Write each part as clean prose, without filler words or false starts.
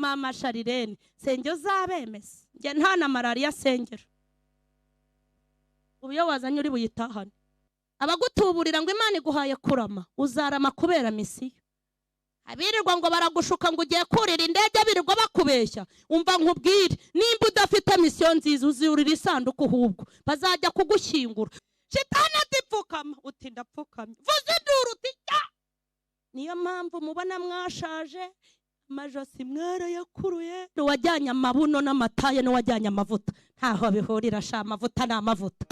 Mama Sharirene sengero zabemeze, njye nta na malaria sengero. Ubu iyo wazanye uri buyitahane. Abagutuburira ngo Imana iguhaye kurama, uzarama kubera misiyo. Abirirwa ngo baragushuka ngo ugiye kurira indege, birirwa bakubeshya. Umva nkubwire, nimba udafite misiyo nziza uzurira isanduku, ahubwo bazajya kugushyingura. Shitani ati pfukama, uti ndapfukamye. Vuza induru uti ya. Niyo mpamvu mubona mwashaje, amajosi mwarayakuruye. Uwajyanye amabuno n'amataye n'uwajyanye amavuta ntaho bihurira sha, amavuta ni amavuta.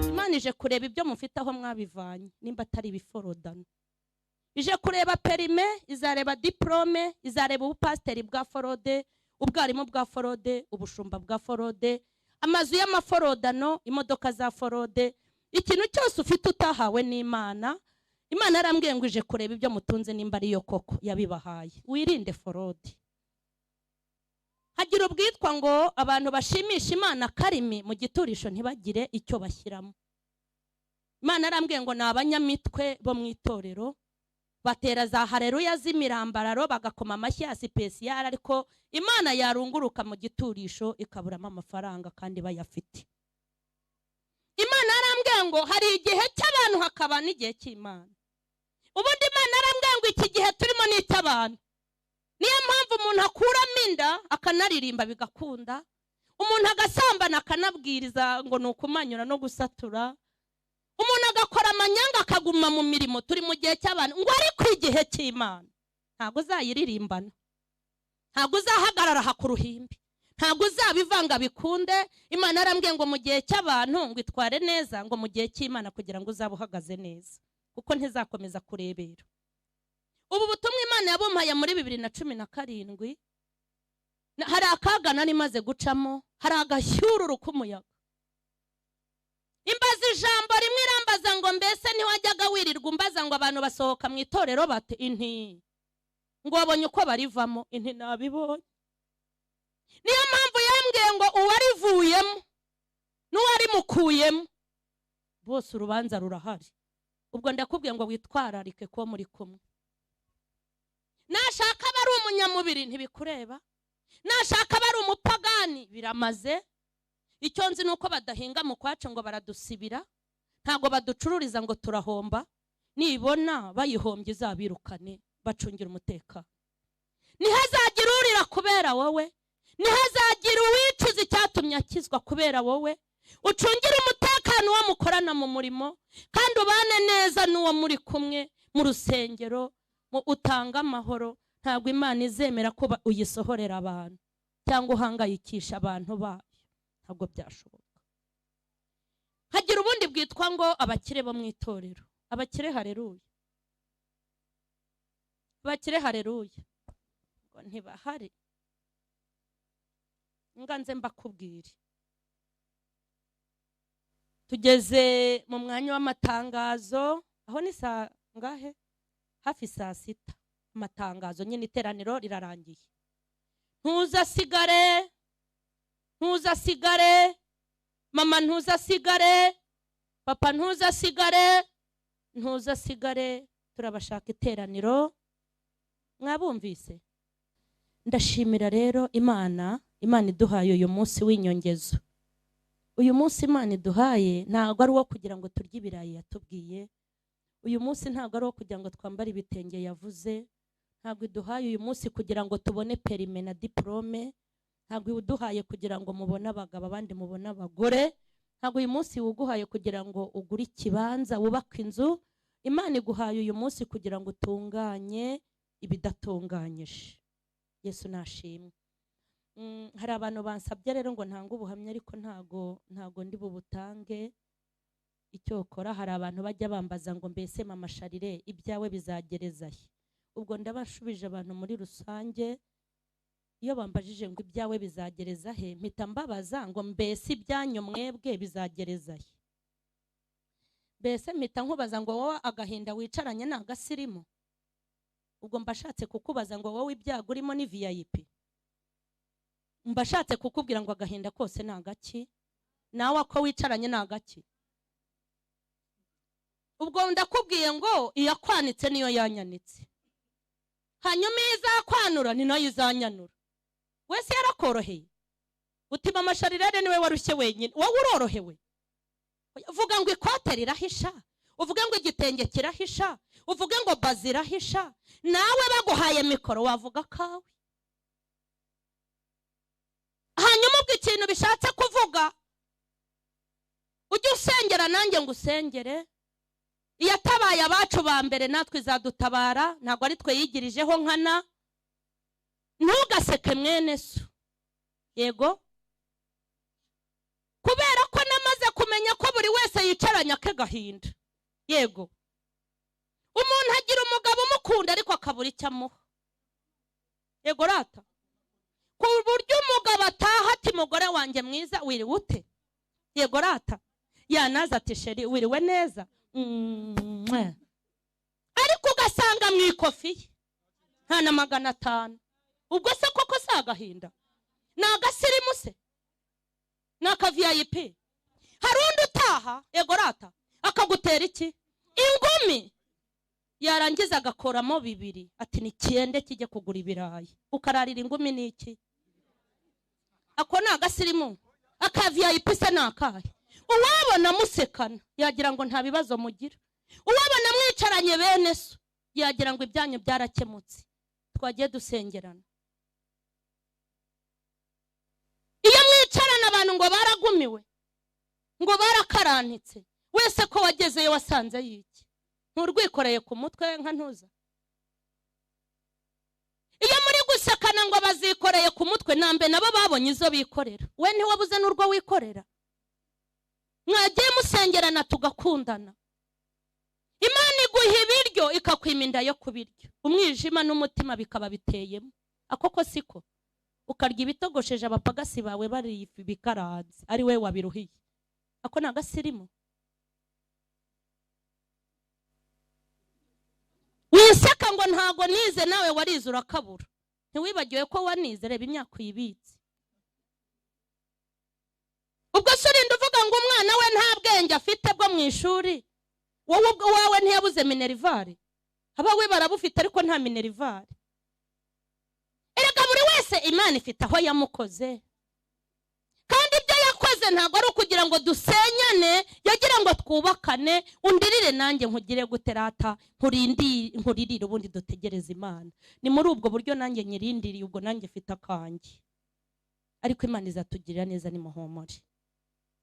Imana ije kureba ibyo mufite aho mwabivanye, nimba atari ibiforodano. Ije kureba perime, izareba diplome, izareba ubupasiteri bwa forode, ubwarimu bwa forode, ubushumba bwa forode, amazu y'amaforodano, imodoka za forode, ikintu cyose ufite utahawe n'Imana. Imana yarambwiye ngo ije kureba ibyo mutunze nimba ariyo koko yabibahaye. Wirinde forode. Hagira ubwitwa ngo abantu bashimisha Imana karimi mu giturisho ntibagire icyo bashyiramo. Imana yarambwiye ngo ni abanyamitwe bo mu itorero, batera za haleluya z'imirambararo, bagakoma amashyi ya sipesiyari, ariko Imana yarunguruka mu giturisho ikaburamo amafaranga kandi bayafite. Imana yarambwiye ngo hari igihe cy'abantu hakaba n'igihe cy'Imana. Ubundi Imana yarambwiye ngo iki gihe turimo ni icy'abantu. Niyo mpamvu umuntu akuramo inda akanaririmba bigakunda, umuntu agasambana akanabwiriza ngo ni ukumanyura no gusatura, umuntu agakora amanyanga akaguma mu mirimo. Turi mu gihe cy'abantu, ngo ariko igihe cy'Imana ntabwo uzayiririmbana, ntabwo uzahagarara aha ku ruhimbi, ntabwo uzabivanga bikunde. Imana yarambwiye ngo mu gihe cy'abantu ngo itware neza, ngo mu gihe cy'Imana kugira ngo uzabe uhagaze neza, kuko ntizakomeza kurebera. Ubu butumwa Imana yabumpaye muri 2017, hari akaga nari maze gucamo, hari agashyururu k'umuyaga. Imbaza ijambo rimwe irambaza ngo mbese ntiwajyaga wirirwa umbaza ngo abantu basohoka mu itorero bate? Inti ngo wabonye uko barivamo? Inti nabibonye. Niyo mpamvu yambwiye ngo uwarivuyemo n'uwarimukuyemo bose urubanza rurahari. Ubwo ndakubwiye ngo witwararike ko muri kumwe. Nashaka bari umunyamubiri ntibikureba, nashaka bari umupagani biramaze. Icyo nzi nuko badahinga mu kwacu ngo baradusibira, ntago baducururiza ngo turahomba. Nibona bayihombye izabirukane, bacungira umutekano. Ntihazagira urira kubera wowe, ntihazagira uwicuza icyatumye akizwa kubera wowe. Ucungire umutekano uwo mukorana mu murimo, kandi ubane neza n'uwo muri kumwe mu rusengero, utanga amahoro. Ntabwo Imana izemera ko uyisohorera abantu cyangwa uhangayikisha abantu bayo, ntabwo byashoboka. Hagira ubundi bwitwa ngo abakire bo mu itorero. Abakire haleluya, abakire haleluya, ngo ntibahari. Nganze mbakubwire, tugeze mu mwanya w'amatangazo. Aho ni saa ngahe? Hafi saa sita. Amatangazo nyine, iteraniro rirarangiye. Ntuzasigare, ntuzasigare mama, ntuzasigare papa, ntuzasigare, ntuzasigare. Turabashaka iteraniro, mwabumvise. Ndashimira rero Imana, Imana iduhaye uyu munsi w'inyongezo. Uyu munsi Imana iduhaye ntabwo ari uwo kugira ngo turye ibirayi yatubwiye. Uyu munsi ntabwo ari uwo kugira ngo twambare ibitenge yavuze. Ntabwo iduhaye uyu munsi kugira ngo tubone perime na diplome. Ntabwo iduhaye kugira ngo mubone abagabo abandi mubone abagore. Ntabwo uyu munsi wuguhaye kugira ngo ugure ikibanza wubake inzu. Imana iguhaye uyu munsi kugira ngo utunganye ibidatunganyije. Yesu nashimwe. Hari abantu bansabye rero ngo ntange ubuhamya, ariko ntago ndi bubutange. Icyo ukora, hari abantu bajya bambaza ngo mbese Mama Sharire ibyawe bizagereza he? Ubwo ndabashubije abantu muri rusange, iyo bambajije ngo ibyawe bizagereza he, mpita mbabaza ngo mbese ibyanyu mwebwe bizagereza he? Mbese mpita nkubaza ngo wowe agahinda wicaranye ni agasirimu? Ubwo mbashatse kukubaza ngo wowe ibyago urimo ni VIP? Mbashatse kukubwira ngo agahinda kose ni agaki, nawe ako wicaranye ni agaki? Ubwo ndakubwiye ngo iyakwanitse niyo yanyanitse. Hanyuma izakwanura ni nayo izanyanura. Wese yarakoroheye. Uti mama Sharirene niwe warushye wenyine, wowe urorohewe. Uvuga ngo ikote rirahisha, uvuge ngo igitenge kirahisha, uvuge ngo bazi irahisha, nawe baguhaye mikoro wavuga kawe. Hanyuma ubwo ikintu bishatse kuvuga, ujye usengera nanjye ngo usengere. Iyatabaye abacu ba mbere natwe izadutabara, ntabwo ari twe yigirijeho nkana. Ntugaseke mwene so. Yego, kubera ko namaze kumenya ko buri wese yicaranye ake gahinda. Yego, umuntu agira umugabo umukunda ariko akabura icyo amuha. Yego rata, ku buryo umugabo ataha ati mugore wanjye mwiza wiriwe ute? Yego rata, yanaza ati sheri wiriwe neza, ariko ugasanga mu ikofi ye nta na 500. Ubwo se koko si agahinda? Ni agasirimu se? Ni aka VIP? Hari undi utaha, yego rata, akagutera iki? Ingumi. Yarangiza agakoramo 2 ati ni cyende kijye kugura ibirayi. Ukararira ingumi ni iki? Ako ni agasirimu. Aka VIP se ni akahe? Uwabona musekana yagira ngo nta bibazo mugira. Uwabona mwicaranye bene so yagira ngo ibyanyu byarakemutse. Twagiye dusengerana. Iyo mwicarana abantu ngo baragumiwe, ngo barakarantitse, wese ko wagezeyo wasanze yiki? Nturwikoreye ku mutwe nka ntuza. Iyo muri gusekana ngo bazikoreye ku mutwe, nambe nabo babonye izo bikorera. We ntiwabuze n'urwo wikorera. Mwagiye musengerana tugakundana. Imana iguha ibiryo ikakwima inda yo kubirya, umwijima n'umutima bikaba biteyemo. Ako ko siko ukarya ibitogosheje abapagasi bawe bari bikaranze ari we wabiruhiye. Ako ni agasirimu. Wiseka ngo ntago nize, nawe warize urakabura. Ntiwibagiwe ko wanize, reba imyaka uyibitse. Ubwo se urinda uvuga ngo umwana we nta bwenge afite bwo mu ishuri? Wowe ubwo wawe ntiyabuze minerivare? Abawe barabufite ariko nta minerivare. Erega buri wese Imana ifite aho yamukoze. Kandi ibyo yakoze ntabwo ari ukugira ngo dusenyane, yagira ngo twubakane. Undirire nanjye nkugire guterata, nkuririre ubundi dutegereze Imana. Ni muri ubwo buryo nanjye nyirindiriye, ubwo nanjye mfite akanjye. Ariko Imana izatugirira neza, ni muhumure.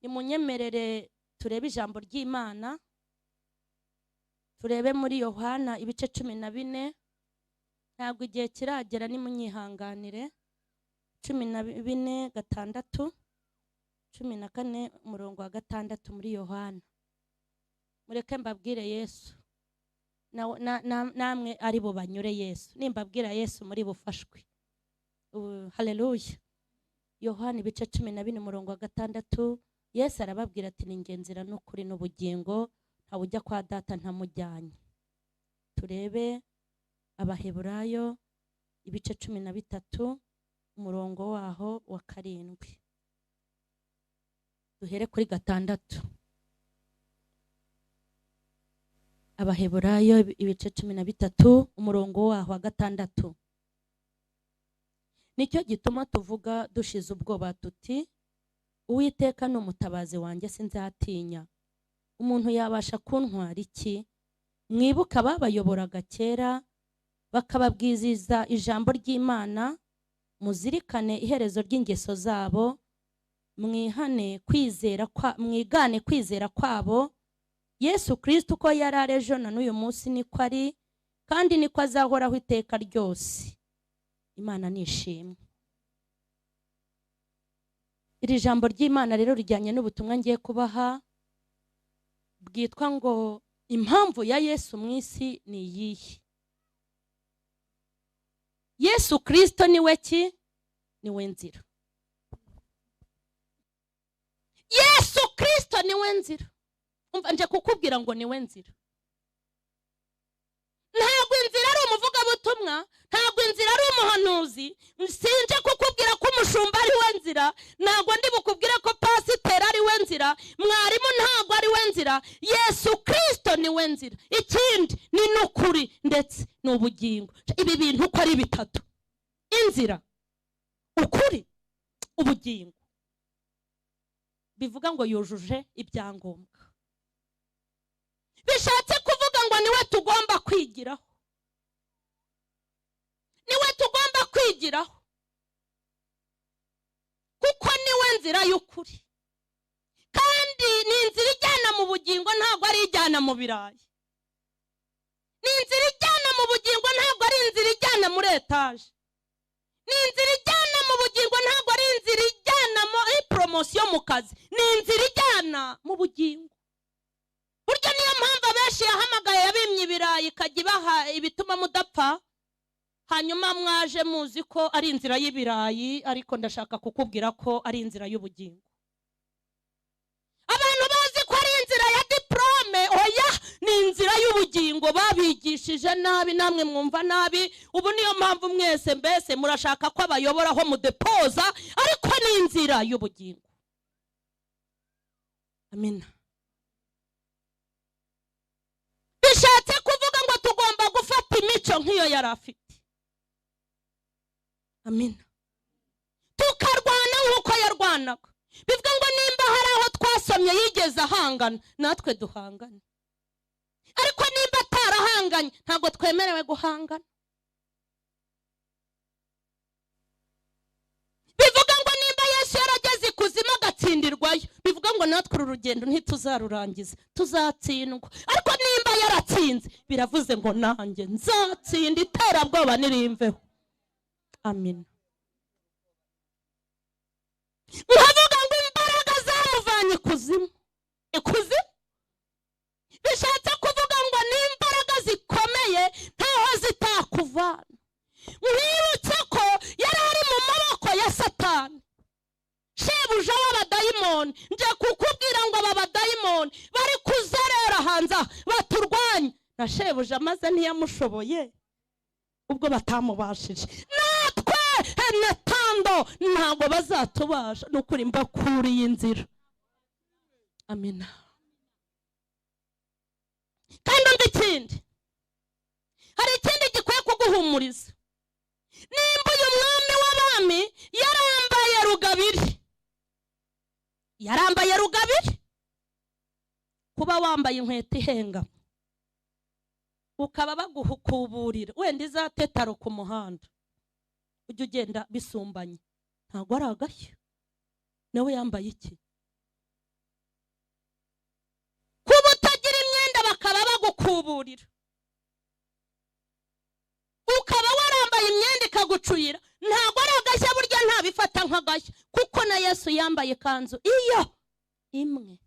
Nimunyemerere turebe ijambo ry'Imana. Turebe muri Yohana ibice 14. Ntabwo igihe kiragera, nimunyihanganire. 14:6, 14 umurongo wa 6 muri Yohana. Mureke mbabwire Yesu, namwe ari bo banyure Yesu. Nimbabwira Yesu muri bufashwe. Haleluya. Yohana ibice 14 umurongo wa 6, Yesu arababwira ati ni ngenzira n'ukuri n'ubugingo, ntawe ujya kwa data ntamujyanye. Turebe Abaheburayo ibice 13 umurongo waho wa 7. Duhere kuri 6. Abaheburayo ibice 13 umurongo waho wa 6. Nicyo gituma tuvuga dushize ubwoba tuti Uwiteka ni umutabazi wanjye sinzatinya. Umuntu yabasha kuntwara iki? Mwibuka babayoboraga kera bakababwiziza ijambo ry'Imana, muzirikane iherezo ry'ingeso zabo, mwihane kwizera kwa mwigane kwizera kwabo. Yesu Kristo uko yari ari ejo na n'uyu munsi niko ari, kandi niko azahoraho iteka ryose. Imana nishimwe. Iri jambo ry'Imana rero rijyanye n'ubutumwa ngiye kubaha bwitwa ngo impamvu ya Yesu mu isi ni iyihe? Yesu Kristo niwe ki? Niwe nzira. Yesu Kristo niwe nzira. Umva nje kukubwira ngo niwe nzira. Ntabwo inzira ari umuvugabutumwa, ntabwo inzira ari umuhanuzi. Sinje kukubwira ko umushumba ari we nzira, ntabwo ndi bukubwire ko pasiteri ari we nzira, mwarimu ntabwo ari we nzira. Yesu Kristo niwe nzira. Ikindi ni n'ukuri ndetse ni ubugingo. Ibi bintu uko ari bitatu, inzira, ukuri, ubugingo, bivuga ngo yujuje ibyangombwa. Bishatse kuvuga ngo niwe tugomba kwigiraho, niwe tugomba kwigiraho, kuko niwe nzira y'ukuri, kandi ni inzira ijyana mu bugingo, ntabwo ari ijyana mu birayi. Ni inzira ijyana mu bugingo, ntabwo ari inzira ijyana muri etaje. Ni inzira ijyana mu bugingo, ntabwo ari inzira ijyana muri poromosiyo mu kazi. Ni inzira ijyana mu bugingo. Burya niyo mpamvu abenshi yahamagaye yabimye ibirayi ikajya ibaha ibituma mudapfa, hanyuma mwaje muzi ko ari inzira y'ibirayi, ariko ndashaka kukubwira ko ari inzira y'ubugingo. Abantu bazi ko ari inzira ya diplome, oya, ni inzira y'ubugingo. Babigishije nabi, namwe mwumva nabi. Ubu niyo mpamvu mwese mbese murashaka ko abayoboraho mudepoza, ariko ni inzira y'ubugingo. Amina. Bishatse kuvuga ngo tugomba gufata imico nk'iyo yari afite. Amina. Tukarwana nk'uko yarwanaga. Bivuga ngo nimba hari aho twasomye yigeze ahangana, natwe duhangane. Ariko nimba atarahanganye, ntabwo twemerewe guhangana. Bivuga ngo nimba Yesu yarageze ikuzimu agatsindirwayo, bivuga ngo natwe uru rugendo ntituzarurangiza, tuzatsindwa. Ariko nimba yaratsinze, biravuze ngo nanjye nzatsinda, iterabwoba nirimveho. Amina. Nkavuga ngo imbaraga zamuvanye ikuzimu, ikuzimu bishatse kuvuga ngo ni imbaraga zikomeye, ntaho zitakuvana. Mwibutse ko yari ari mu maboko ya Satani, shebuja w'abadayimoni. Nje kukubwira ngo aba badayimoni bari kuzerera hanze baturwanye, na shebuja maze ntiyamushoboye ubwo batamubashije. Natwe netando ntabwo bazatubasha. Nukuri mbakuriye inzira. Amina. Kandi umva ikindi, hari ikindi gikwiye kuguhumuriza. Nimba uyu mwami w'abami yarambaye rugabiri, yarambaye rugabiri, kuba wambaye inkweto ihenga ukaba baguhukuburira wenda izatetaro ku muhanda ujya ugenda bisumbanye, ntabwo ari agashya. Nawe yambaye iki? Kuba utagira imyenda bakaba bagukuburira, ukaba warambaye imyenda ikagucuyira, ntabwo ari agashya. Burya ntabifata nk'agashya, kuko na Yesu yambaye ikanzu iyo imwe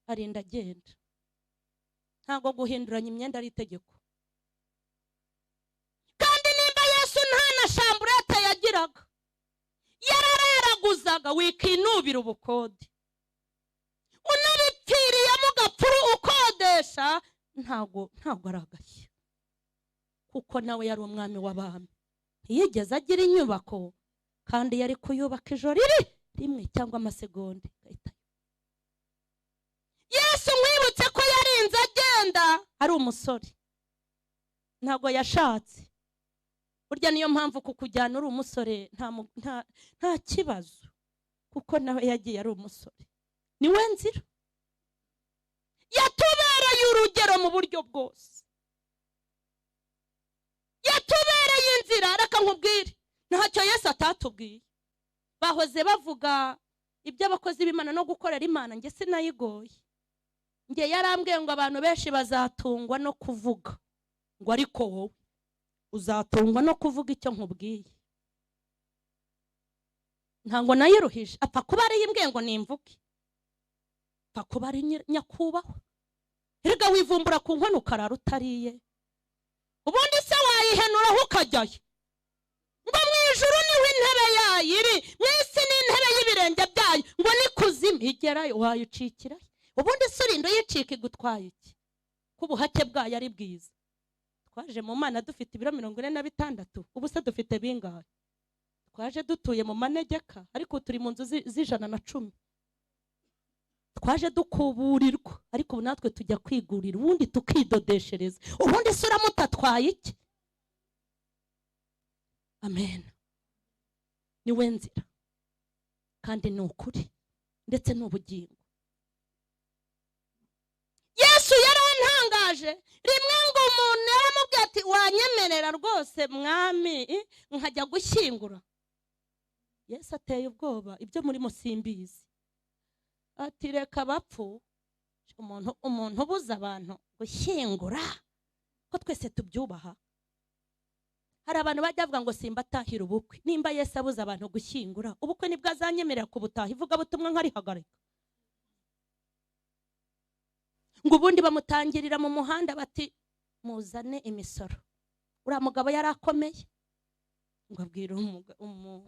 arinda agenda. Ntabwo guhinduranya imyenda ari itegeko. Kandi nimba Yesu nta na shamburete yagiraga, yarararaguzaga, wikinubira ubukode, unabipfiriyemo ugapfuru ukodesha, ntabwo ari agashya, kuko nawe yari umwami w'abami. Ntiyigeze agira inyubako, kandi yari kuyubaka ijoro riri rimwe cyangwa amasegonda. Yesu mwibutse ko yarinze agenda ari umusore, ntabwo yashatse. Burya niyo mpamvu kukujyana uri umusore nta kibazo, kuko nawe yagiye ari umusore. Niwe nzira yatubereye urugero mu buryo bwose, yatubereye inzira. Reka nkubwire, ntacyo Yesu atatubwiye. Bahoze bavuga iby'abakozi b'Imana no gukorera Imana, njye sinayigoye. Njye yarambwiye ngo abantu benshi bazatungwa no kuvuga, ngo ariko wowe uzatungwa no kuvuga icyo nkubwiye. Ntabwo nayiruhije, apfa kuba ari imbwiye ngo nimvuge, apfa kuba ari nyakubahwa. Erega wivumbura ku nkono ukarara utariye, ubundi se wayihenuraho ukajyayo? Ngo mu ijuru niho intebe yayo iri, mu isi ni intebe y'ibirenge byayo, ngo ni kuzimu igerayo wayicikirayo. Ubundi se urinda uyicika igutwaye iki? Ko ubuhake bwayo ari bwiza. Twaje mu Mana dufite ibiro 46, ubu se dufite bingahe? Twaje dutuye mu manegeka, ariko turi mu nzu z'110. Twaje dukuburirwa, ariko ubu natwe tujya kwigurira, ubundi tukidodeshereza, ubundi se uramutatwaye iki? Amen. Niwe nzira kandi ni ukuri ndetse n'ubugingo. Yesu yarantangaje rimwe ngo umuntu yaramubwiye ati wanyemerera rwose mwami nkajya gushyingura. Yesu ateye ubwoba, ibyo murimo simbizi. Ati reka bapfu, umuntu ubuza abantu gushyingura ko twese tubyubaha. Hari abantu bajya bavuga ngo simbatahira ubukwe. Nimba Yesu abuza abantu gushyingura, ubukwe nibwo azanyemerera kubutaha, ivuga butumwa nkarihagarika. Ngo ubundi bamutangirira mu muhanda bati muzane imisoro. Uriya mugabo yarakomeye, ngo abwira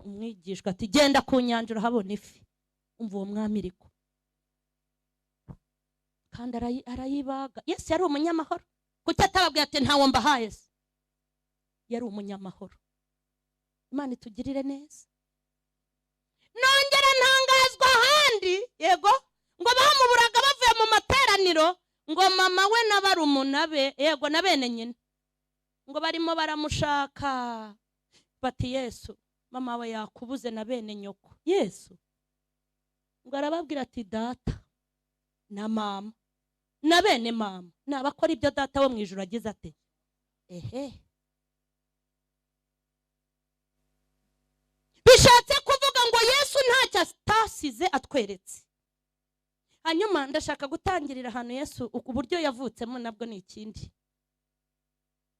umwigishwa ati genda ku nyanja urahabona ifi. Umva uwo mwami ariko kandi arayibaga. Yesu yari umunyamahoro. Kuki atababwiye ati ntawo mbahaye? Se yari umunyamahoro. Imana itugirire neza. Nongera ntangazwa ahandi, yego, ngo bamuburaga bavuye mu materaniro, ngo mama we na barumuna be, yego, na bene nyina, ngo barimo baramushaka bati Yesu mama we yakubuze na bene nyoko. Yesu ngo arababwira ati data na mama na bene mama nabakora ibyo data wo mu ijuru agize ate. Ehe, bishatse kuvuga ngo Yesu ntacyo atasize atweretse. Hanyuma ndashaka gutangirira ahantu Yesu uburyo yavutsemo nabwo ni ikindi.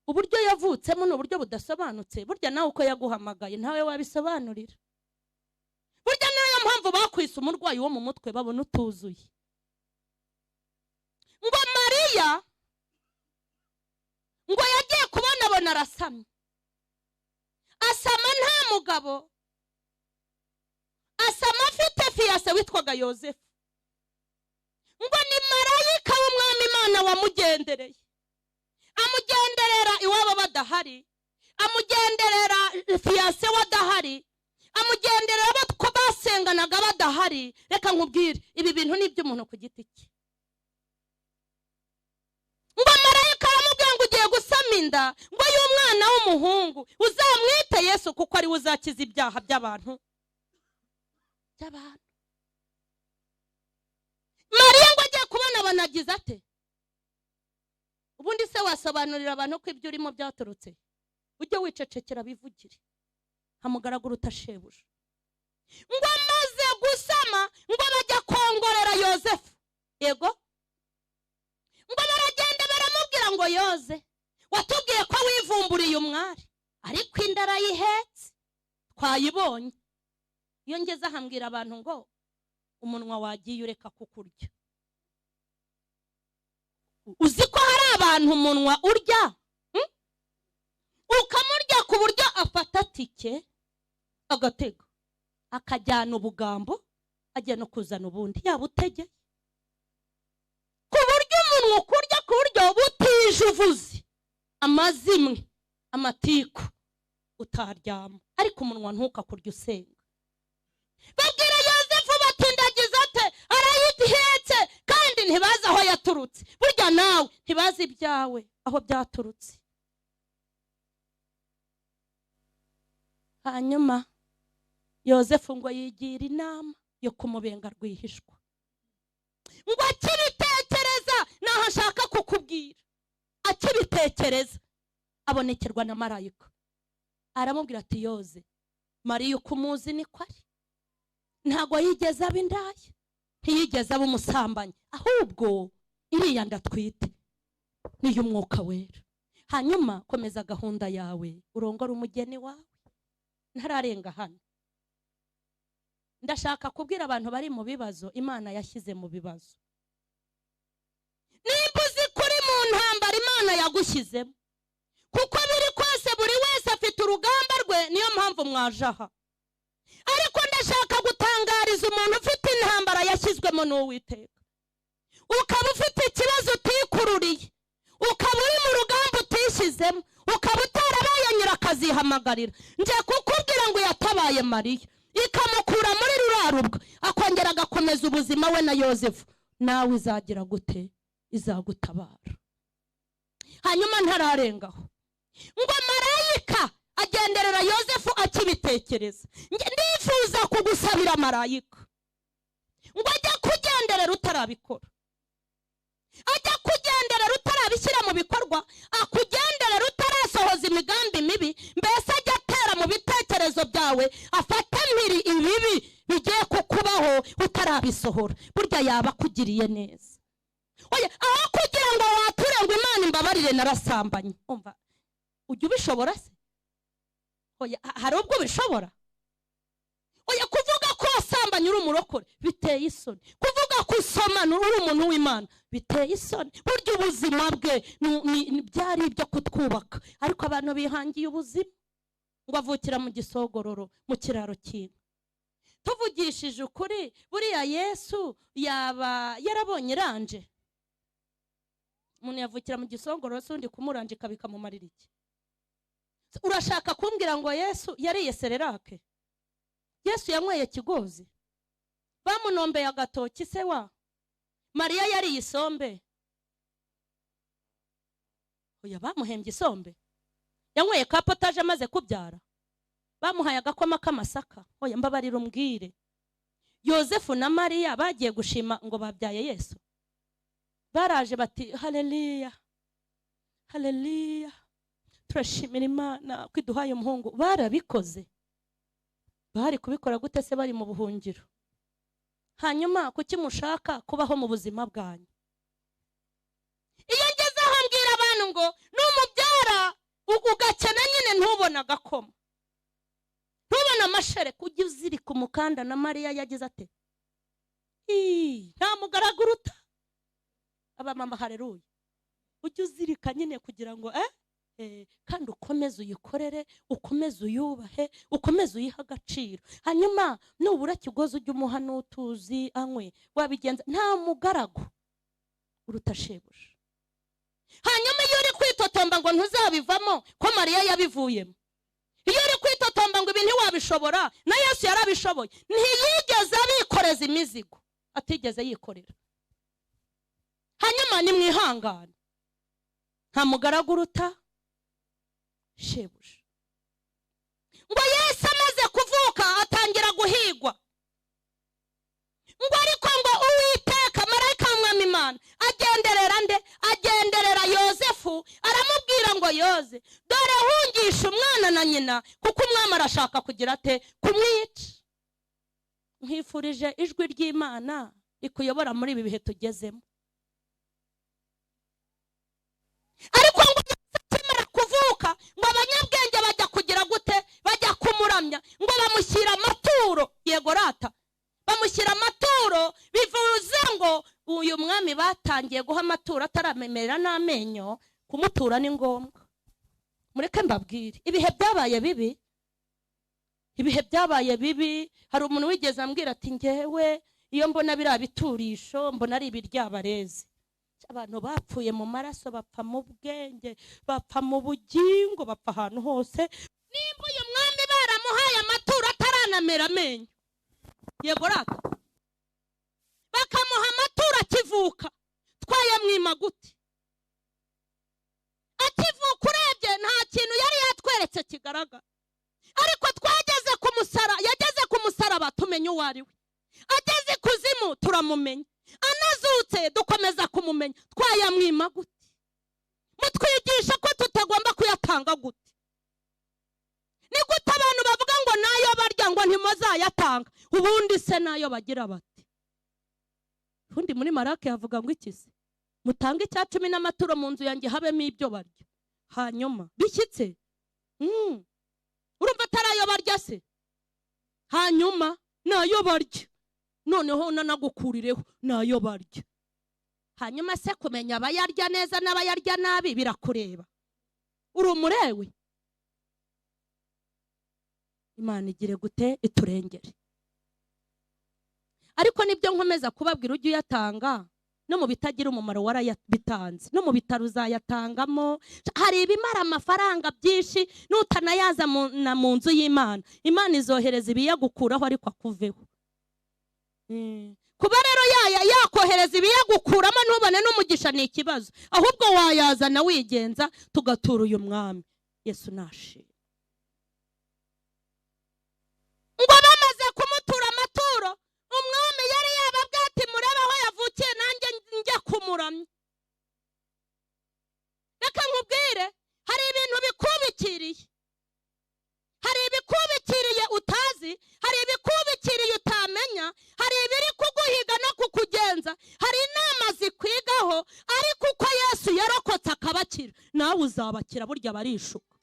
Uburyo yavutsemo ni uburyo budasobanutse. Burya nawe uko yaguhamagaye ntawe wabisobanurira. Burya nayo mpamvu bakwise umurwayi wo mu mutwe, babona utuzuye. Ngo Mariya ngo yagiye kubonabona arasamye, asama nta mugabo, asama afite fiyase witwaga Yosefu. Ngo ni marayika w'umwami Imana wamugendereye, amugenderera iwabo badahari, amugenderera fiyase wadahari, amugenderera abo basenganaga badahari. Reka nkubwire, ibi bintu ni iby'umuntu ku giti cye. Ngo marayika aramubwira ngo ugiye gusama inda ngo y'umwana w'umuhungu, uzamwite Yesu kuko ari we uzakiza ibyaha by'abantu. Mariya ngo agiye kubona banagize ate? Ubundi se wasobanurira abantu ko ibyo urimo byaturutse? Ujye wicecekera bivugire, hamugaragura utashebuja. Ngo amaze gusama ngo bajya kongorera Yosefu, yego, ngo baragenda baramubwira ngo Yoze watubwiye ko wivumburiye umwari, ariko inda arayihetse twayibonye. Iyo ngeze ahambwira abantu ngo umunwa wagiye ureka kukurya. Uzi ko hari abantu umunwa urya, ukamurya ku buryo afata tike agatega akajyana ubugambo ajya no kuzana ubundi yaba utege, ku buryo umunwa ukurya ku buryo butije uvuze amazimwe amatiku utaryama, ariko umunwa ntukakurya usenga. Babwira Yosefu bati ndagize ate, arayihetse kandi ntibazi aho yaturutse. Burya nawe ntibazi ibyawe aho byaturutse. Hanyuma Yosefu ngo yigira inama yo kumubenga rwihishwa. Ngo akibitekereza naho ashaka kukubwira, akibitekereza abonekerwa na marayika, aramubwira ati Yoze, Mariya uko umuzi niko ari, ntago yigeze aba indaya, ntiyigeze aba umusambanyi, ahubwo iriya ndatwite niyo umwuka wera. Hanyuma komeza gahunda yawe, urongore umugeni wawe. Ntararenga hano, ndashaka kubwira abantu bari mu bibazo Imana yashyize mu bibazo. Nimba uzi kuri mu ntambara Imana yagushyizemo, kuko biri kose buri wese afite urugamba rwe, niyo mpamvu mwaje aha. Ariko ndashaka gutangariza umuntu ufite intambara yashyizwemo n'Uwiteka, ukaba ufite ikibazo utikururiye, ukaba uri mu rugamba utishyizemo, ukaba utarabaye nyirakazihamagarira, nje kukubwira ngo yatabaye Mariya ikamukura muri rurarubwa, akongera agakomeza ubuzima we na Yosefu. Nawe izagira gute? Izagutabara. Hanyuma ntararengaho ngo marayika agenderera Yozefu akibitekereza. Ndifuza kugusabira marayika ngo ajya kugenderera utarabikora, ajya kugenderera utarabishyira mu bikorwa, akugenderera utarasohoza imigambi mibi, mbese ajya atera mu bitekerezo byawe, afate mpiri ibibi bigiye kukubaho utarabisohora. Burya yaba akugiriye neza. Oya, aho kugira ngo wature ngo Imana imbabarire narasambanye, umva ujya ubishobora se? Oya, hari ubwo ubishobora? Oya, kuvuga ko wasambanye uri umurokore biteye isoni, kuvuga ko usomana uri umuntu w'Imana biteye isoni. Burya ubuzima bwe byari ibyo kutwubaka, ariko abantu bihangiye ubuzima ngo avukira mu gisogororo mu kiraro cy'inka. Tuvugishije ukuri, buriya Yesu yaba yarabonye iranje? Umuntu yavukira mu gisogororo se undi kumurangika bikamumarira iki? Urashaka kumbwira ngo Yesu yariye sererake? Yesu yanyweye kigozi? Bamunombeye agatoki se wa? Mariya yariye isombe? Oya, bamuhembye isombe? Yanyweye ka potaje amaze kubyara? Bamuhaye agakoma k'amasaka? Oya, mbabarira umbwire. Yozefu na Mariya bagiye gushima ngo babyaye Yesu, baraje bati haleluya haleluya, turashimira Imana ko iduhaye umuhungu. Barabikoze. Bari kubikora gute se bari mu buhungiro? Hanyuma kuki mushaka kubaho mu buzima bwanyu? Iyo ngeze aho mbwira abantu ngo numubyara ugakena nyine ntubona agakoma, ntubona amashereka, ujye uzirika umukanda. Na Mariya yagize ate? Nta mugaragu uruta abamama. Haleluya. Ujye uzirika nyine kugira ngo kandi ukomeze uyikorere, ukomeze uyubahe, ukomeze uyihe agaciro. Hanyuma nubura kigozi ujye umuha n'utuzi anywe, wabigenza. Nta mugaragu uruta shebuja. Hanyuma iyo uri kwitotomba ngo ntuzabivamo, ko Mariya yabivuyemo. Iyo uri kwitotomba ngo ibi ntiwabishobora, na Yesu yarabishoboye. Ntiyigeze abikoreza imizigo atigeze yikorera. Hanyuma nimwihangane, nta mugaragu uruta shebuja. Ngo Yesu amaze kuvuka atangira guhigwa, ngo ariko ngo Uwiteka marayika w'Umwami Imana agenderera nde? Agenderera Yozefu, aramubwira ngo Yoze, dore hungisha umwana na nyina, kuko umwami arashaka kugira ate? Kumwica. Nkwifurije ijwi ry'Imana rikuyobora muri ibi bihe tugezemo. Ariko ngo akimara kuvuka ngo abanyabwenge bajya kugira gute? Bajya kumuramya, ngo bamushyira amaturo. Yego rata, bamushyira amaturo. Bivuze ngo uyu mwami batangiye guha amaturo ataramemerera n'amenyo, kumutura ni ngombwa. Mureke mbabwire, ibihe byabaye bibi, ibihe byabaye bibi. Hari umuntu wigeze ambwira ati ngewe iyo mbona biriya biturisho mbona ari ibiryabarezi. Abantu bapfuye mu maraso, bapfa mu bwenge, bapfa mu bugingo, bapfa ahantu hose. Nimba uyu mwami baramuhaye amaturo ataranamera amenyo, yego rata, bakamuha amaturo akivuka, twayamwima gute? Akivuka urebye nta kintu yari yatweretse kigaragara, ariko twageze ku musaraba, yageze ku musaraba tumenya uwo ari we, ageze ikuzimu turamumenya, anazutse dukomeza kumumenya. Twayamwima gute? Mutwigisha ko tutagomba kuyatanga gute? Ni gute abantu bavuga ngo nayo barya ngo ntimuzayatanga, ubundi se nayo bagira bati? Ubundi muri Marake yavuga ngo iki se? Mutange icya cumi n'amaturo mu nzu yanjye habemo ibyo barya. Hanyuma bishyitse, urumva atari ayo barya se? Hanyuma nayo barya, noneho nanagukurireho nayo barya. Hanyuma se kumenya abayarya neza n'abayarya nabi birakureba, uri umurewe. Imana igire gute? Iturengere. Ariko nibyo nkomeza kubabwira, ujye uyatanga no mu bitagira umumaro warayabitanze, no mu bitaro uzayatangamo. Hari ibimara amafaranga byinshi, nutanayaza mu nzu y'Imana, Imana izohereza ibiyagukuraho ariko akuveho. Kuba rero yakohereza ibiyagukuramo ntubone n'umugisha ni ikibazo. Ahubwo wayazana wigenza tugatura uyu mwami Yesu nashimwe. Ngo bamaze kumutura amaturo, umwami yari yababwiye ati murebe aho yavukiye nanjye njya kumuramya. Reka nkubwire, hari ibintu bikubikiriye, hari ibikubikiriye utazi, hari ibikubikiriye utamenya, hari ibiri kuguhiga no kukugenza, hari inama zikwigaho, ariko uko Yesu yarokotse akabakira nawe uzabakira. Burya barishuka.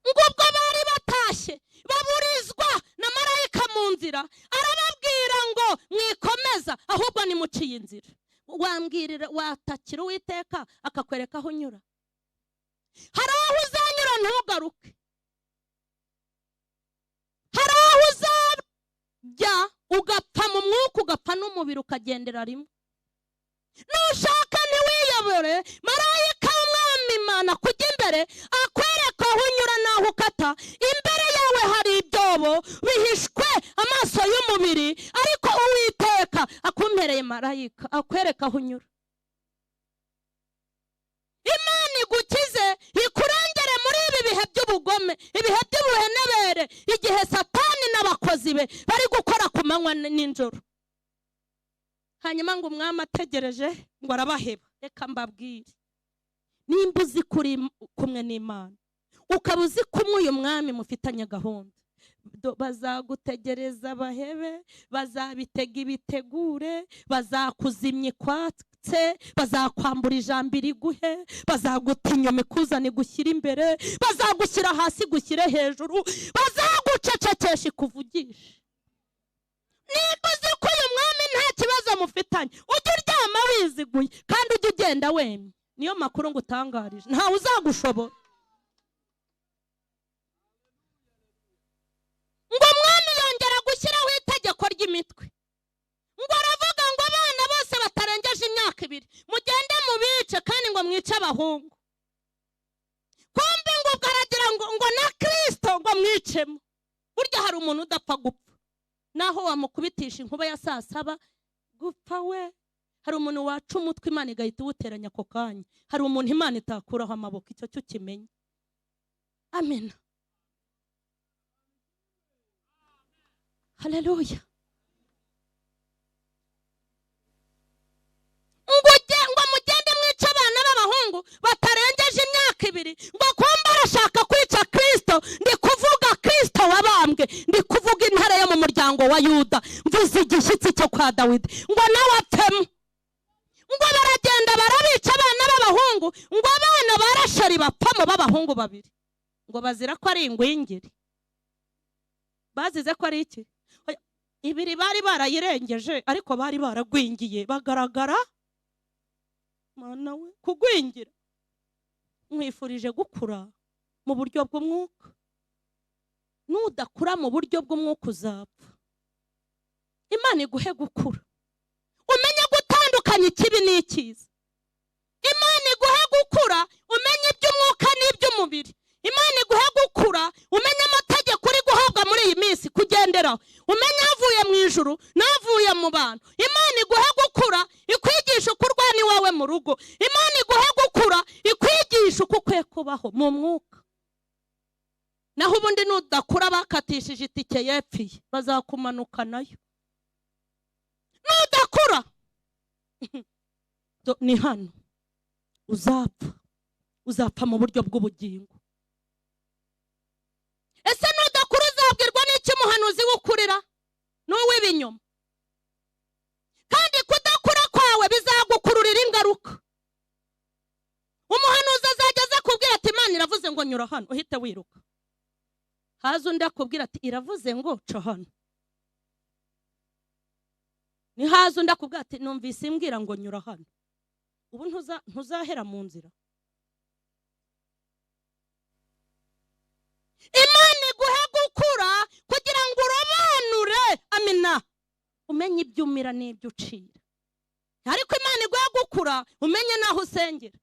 Ngo ubwo bari batashye baburizwa na marayika mu nzira, arababwira ngo mwikomeza ahubwo nimuciye inzira. Wambwirira watakira Uwiteka akakwereka aho unyura. Hari aho uzanyura ntugaruke, hari aho uzajya ugapfa mu mwuka ugapfa n'umubiri ukagendera rimwe. Nushaka ntiwiyobore, marayika w'umwami Imana kujya imbere akwereka aho unyura n'aho ukata. Imbere yawe hari ibyobo bihishwe amaso y'umubiri, ariko Uwiteka akumpereye marayika akwereka aho unyura. Imana igukize ikurengere muri ibi bihe by'ubugome, ibihe by'ubuhenebere, igihe Satani n'abakozi be bari gukora ku manywa n'injoro. Hanyuma ngo umwami ategereje ngo arabaheba. Reka mbabwire, nimba uzi kuri kumwe n'Imana, ukaba uzi kumwe uyu mwami mufitanye gahunda, bazagutegereza bahebe, bazabitega ibitegure, bazakuzimya ikwatse, bazakwambura ijambo iriguhe, bazaguta inyuma ikuzane igushyira imbere, bazagushyira hasi igushyire hejuru, bazagucecekesha ikuvugishe. Nimba uzi ko uyu mwami nta kibazo mufitanye, ujye uryama wiziguye kandi ujye ugenda wemye. Niyo makuru ngutangarije, ntawe uzagushobora. Ngo umwami yongera gushyiraho itegeko ry'imitwe, ngo aravuga ngo abana bose batarengeje imyaka 2 mugende mubice, kandi ngo mwice abahungu. Kumbe ngo ubwo aragira ngo na Kristo ngo mwicemo. Burya hari umuntu udapfa gupfa, naho wamukubitisha inkuba ya saa 7 gupfa we. Hari umuntu waca umutwe Imana igahita iwuteranya ako kanya. Hari umuntu Imana itakuraho amaboko, icyo cyo kimenye. Amen. Haleluya. Ngo mugende mwice abana b'abahungu batarengeje imyaka 2, ngo kumba arashaka kwica Kristo. Ndi kuvuga Kristo wabambwe, ndi kuvuga intare yo mu muryango wa Yuda, mvuze igishyitsi cyo kwa Dawidi, ngo nawe apfemo. Ngo baragenda barabica abana b'abahungu, ngo abana barashari bapfamo b'abahungu 2, ngo bazira ko ari ingwingiri. Bazize ko ari iki? 2 bari barayirengeje, ariko bari baragwingiye bagaragara. Mana we, kugwingira. Nkwifurije gukura mu buryo bw'umwuka. Nudakura mu buryo bw'umwuka uzapfa. Imana iguhe gukura, umenye gutandukanya ikibi n'icyiza. Imana iguhe gukura, umenye iby'umwuka n'iby'umubiri. Imana iguhe gukura, umenye amategeko uri guhabwa muri iyi minsi kugenderaho, umenye avuye mu ijuru n'avuye mu bantu. Imana iguhe gukura, ikwigisha uko urwana iwawe mu rugo. Imana iguhe gukura, ikwigisha uko ukwiye kubaho mu mwuka. Naho ubundi nudakura bakatishije itike yepfiye, bazakumanuka nayo. Nudakura ni hano uzapfa, uzapfa mu buryo bw'ubugingo. Ese nudakura uzabwirwa n'iki umuhanuzi w'ukurira n'uw'ibinyoma? Kandi kudakura kwawe bizagukururira ingaruka. Umuhanuzi azajya aza kubwira ati Imana iravuze ngo nyura hano, uhite wiruka. Haza undi akubwira ati iravuze ngo ca hano. Ni haza undi akubwira ati numvise imbwira ngo nyura hano. Ubu ntuzahera mu nzira. Imana iguhe gukura kugira ngo urobanure, amina, umenye ibyo umira n'ibyo ucira. Ariko Imana iguhe gukura umenye naho usengera.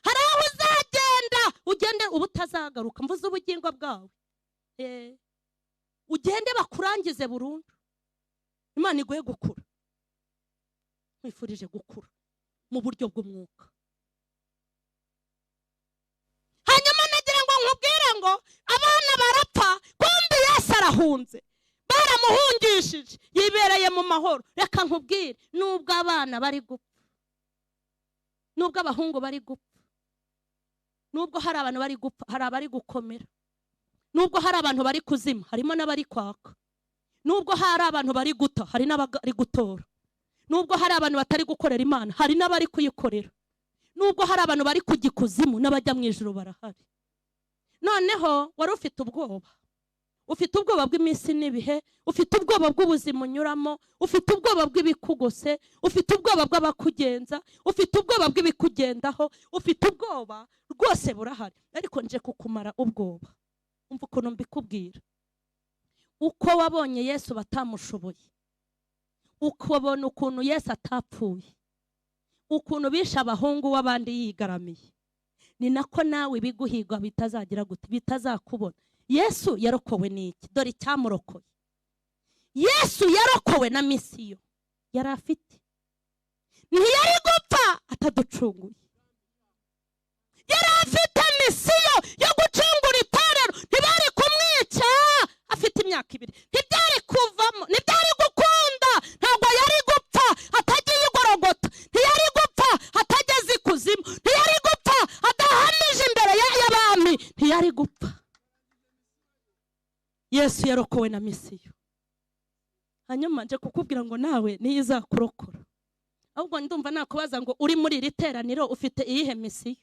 Hari aho uzagenda ugende uba utazagaruka. Mvuze ubugingo bwawe. Ugende bakurangize burundu. Imana iguhe gukura. Nkwifurije gukura mu buryo bw'umwuka. Hanyuma nagira ngo nkubwire ngo abana barapfa, kumbi Yesu arahunze. Baramuhungishije, yibereye mu mahoro. Reka nkubwire, nubwo abana bari gupfa, nubwo abahungu bari gupfa, nubwo hari abantu bari gupfa, hari abari gukomera. Nubwo hari abantu bari kuzima, harimo n'abari kwaka. Nubwo hari abantu bari guta, hari n'abari gutora. Nubwo hari abantu batari gukorera Imana, hari n'abari kuyikorera. Nubwo hari abantu bari kujya ikuzimu, n'abajya mu ijuru barahari. Noneho wari ufite ubwoba. Ufite ubwoba bw'iminsi n'ibihe, ufite ubwoba bw'ubuzima unyuramo, ufite ubwoba bw'ibikugose, ufite ubwoba bw'abakugenza, ufite ubwoba bw'ibikugendaho, ufite ubwoba rwose burahari. Ariko nje kukumara ubwoba. Umva ukuntu mbikubwira. Uko wabonye Yesu batamushoboye, ukabona ukuntu Yesu atapfuye, ukuntu bishe abahungu w'abandi yigaramiye, ni nako nawe ibiguhigwa bitazagira gute, bitazakubona. Yesu yarokowe n'iki? Dore icyamurokoye. Yesu yarokowe na misiyo yari afite. Ntiyari gupfa ataducunguye. Yari afite misiyo yo gucungura itorero. Ntibari kumwica afite imyaka 2. Ntibyari kuvamo, ntibyari gukunda. Ntabwo yari gupfa atagiye igorogota. Ntiyari gupfa atageze ikuzimu. Ntiyari gupfa adahamije imbere y'abami. Ntiyari gupfa. Yesu yarokowe na misiyo. Hanyuma nje kukubwira ngo nawe niyo izakurokora. Ahubwo ndumva nakubaza ngo uri muri iri teraniro ufite iyihe misiyo?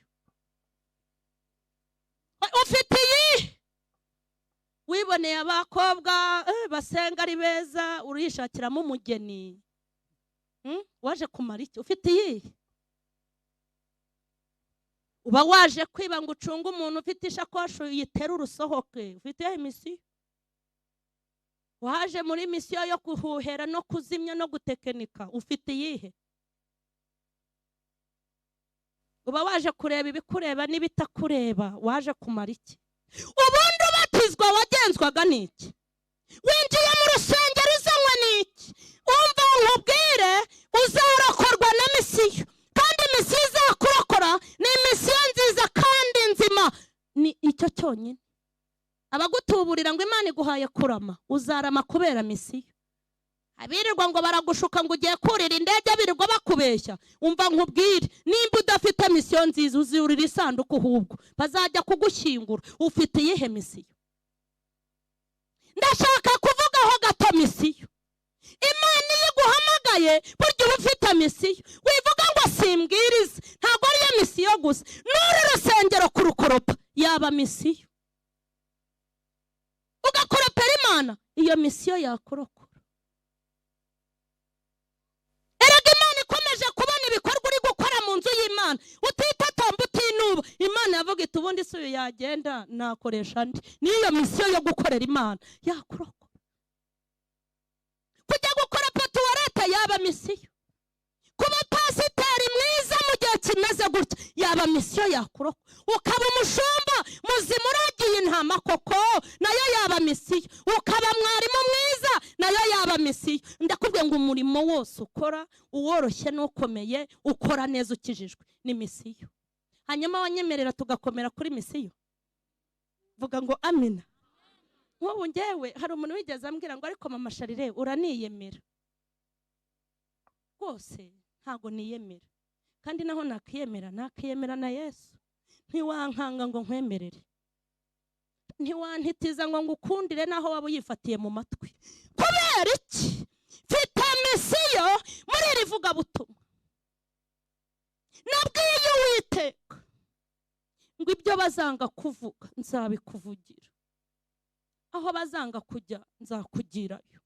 Ufite iyi? Wiboneye abakobwa basenga ari beza, urishakiramo umugeni. Waje kumara iki? Ufite iyi? Uba waje kwiba ngo ucunge umuntu ufite ishakoshi uyitera urusohoke. Ufite iyihe misiyo? Waje muri misiyo yo kuhuhera no kuzimya no gutekinika. Ufite iyihe? Uba waje kureba ibikureba n'ibitakureba. Waje kumara iki? Ubundi ubatizwa wagenzwaga n'iki? Winjiye mu rusengero uzanywe n'iki? Umva nkubwire, uzarokorwa na misiyo. Kandi misiyo izakurokora ni misiyo nziza kandi nzima. Ni icyo cyonyine. Abagutuburira ngo Imana iguhaye kurama, uzarama kubera misiyo. Abirirwa ngo baragushuka ngo ugiye kurira indege, abirirwa bakubeshya. Umva nkubwire, nimba udafite misiyo nziza uzurira isanduku, ahubwo bazajya kugushyingura. Ufite iyihe misiyo? Ndashaka kuvugaho gato misiyo. Imana iyo iguhamagaye burya uba ufite misiyo. Wivuga ngo simbwirize, ntabwo ariyo misiyo gusa. N'uru rusengero kurukoropa yaba misiyo. Ugakoropera Imana, iyo misiyo yakurokora. Erega Imana ikomeje kubona ibikorwa uri gukora mu nzu y'Imana, utitotomba utinuba. Imana yavuga iti ubundi si uyu yagenda nakoresha andi. Niyo misiyo yo gukorera Imana yakurokora. Kujya gukora tuwarete yaba misiyo. Kuba pasiteri mwiza mu gihe kimeze gutya yaba misiyo yakurokora. Ukaba umushumba muzima uragiye intama koko, nayo yaba misiyo. Ukaba mwarimu mwiza, nayo yaba misiyo. Ndakubwiye ngo umurimo wose ukora, uworoshye n'ukomeye, ukora neza ukijijwe, ni misiyo. Hanyuma wanyemerera tugakomera kuri misiyo. Vuga ngo amina. Nk'ubu ngewe hari umuntu wigeze ambwira ngo ariko mama Sharire uraniyemera. Rwose ntago niyemera. Kandi naho nakiyemera, nakiyemera na Yesu. Ntiwankanga ngo nkwemerere. Ntiwantitiza ngo ngukundire naho waba uyifatiye mu matwi. Kubera iki? Mfite misiyo muri iri vugabutumwa. Nabwiye Uwiteka ngo ibyo bazanga kuvuga nzabikuvugira. Aho bazanga kujya nzakugirayo.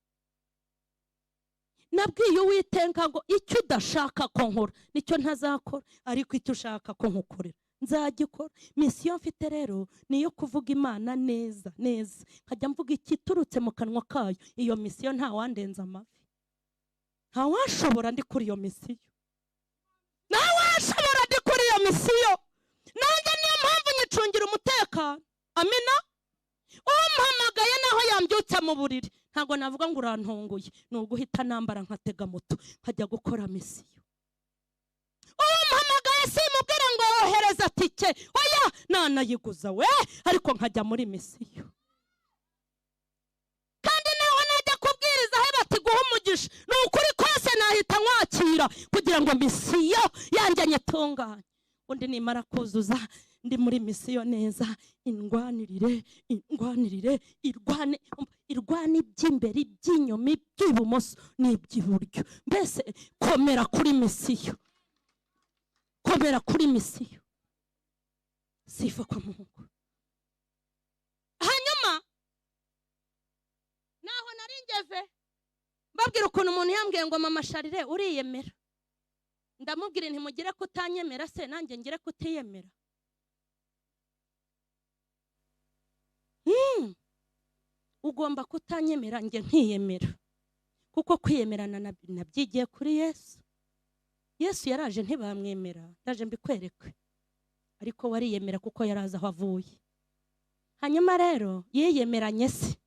Nabwiye Uwiteka ngo icyo udashaka ko nkora nicyo ntazakora, ariko icyo ushaka ko nkukorera nzagikora. Misiyo mfite rero niyo kuvuga Imana neza neza, nkajya mvuga ikiturutse mu kanwa kayo. Iyo misiyo nta wandenza amavi, nta washobora ndi kuri iyo misiyo, nta washobora ndi kuri iyo misiyo. Nanjye niyo mpamvu nyicungira umutekano. Amina. Umpamagaye naho Wambyutsa mu buriri, ntabwo navuga ngo urantunguye, ni uguhita nambara nkatega moto nkajya gukora misiyo. Umpamagaye simubwira ngo wohereza tike, oya, nanayiguza we, ariko nkajya muri misiyo. Kandi naho najya kubwiriza he bati guha umugisha, ni ukuri kose nahita nkwakira kugira ngo misiyo yanjye nyitunganye. Undi nimara kuzuza ndi muri misiyo neza, indwanirire, indwanirire, irwane, irwane iby'imbere, iby'inyuma, iby'ibumoso n'iby'iburyo. Mbese komera kuri misiyo, komera kuri misiyo. Sifa kwa Mungu. Hanyuma naho nari ngeze mbabwira ukuntu umuntu yambwiye ngo mama Sharire uriyemera, ndamubwira nti mugire kutanyemera se nanjye ngire kutiyemera. Ugomba kutanyemera njye nkiyemera, kuko kwiyemerana nabyigiye kuri Yesu. Yesu yaraje ntibamwemera, ndaje mbikwereke, ariko wariyemera kuko yaraza aho avuye. Hanyuma rero yiyemeranye se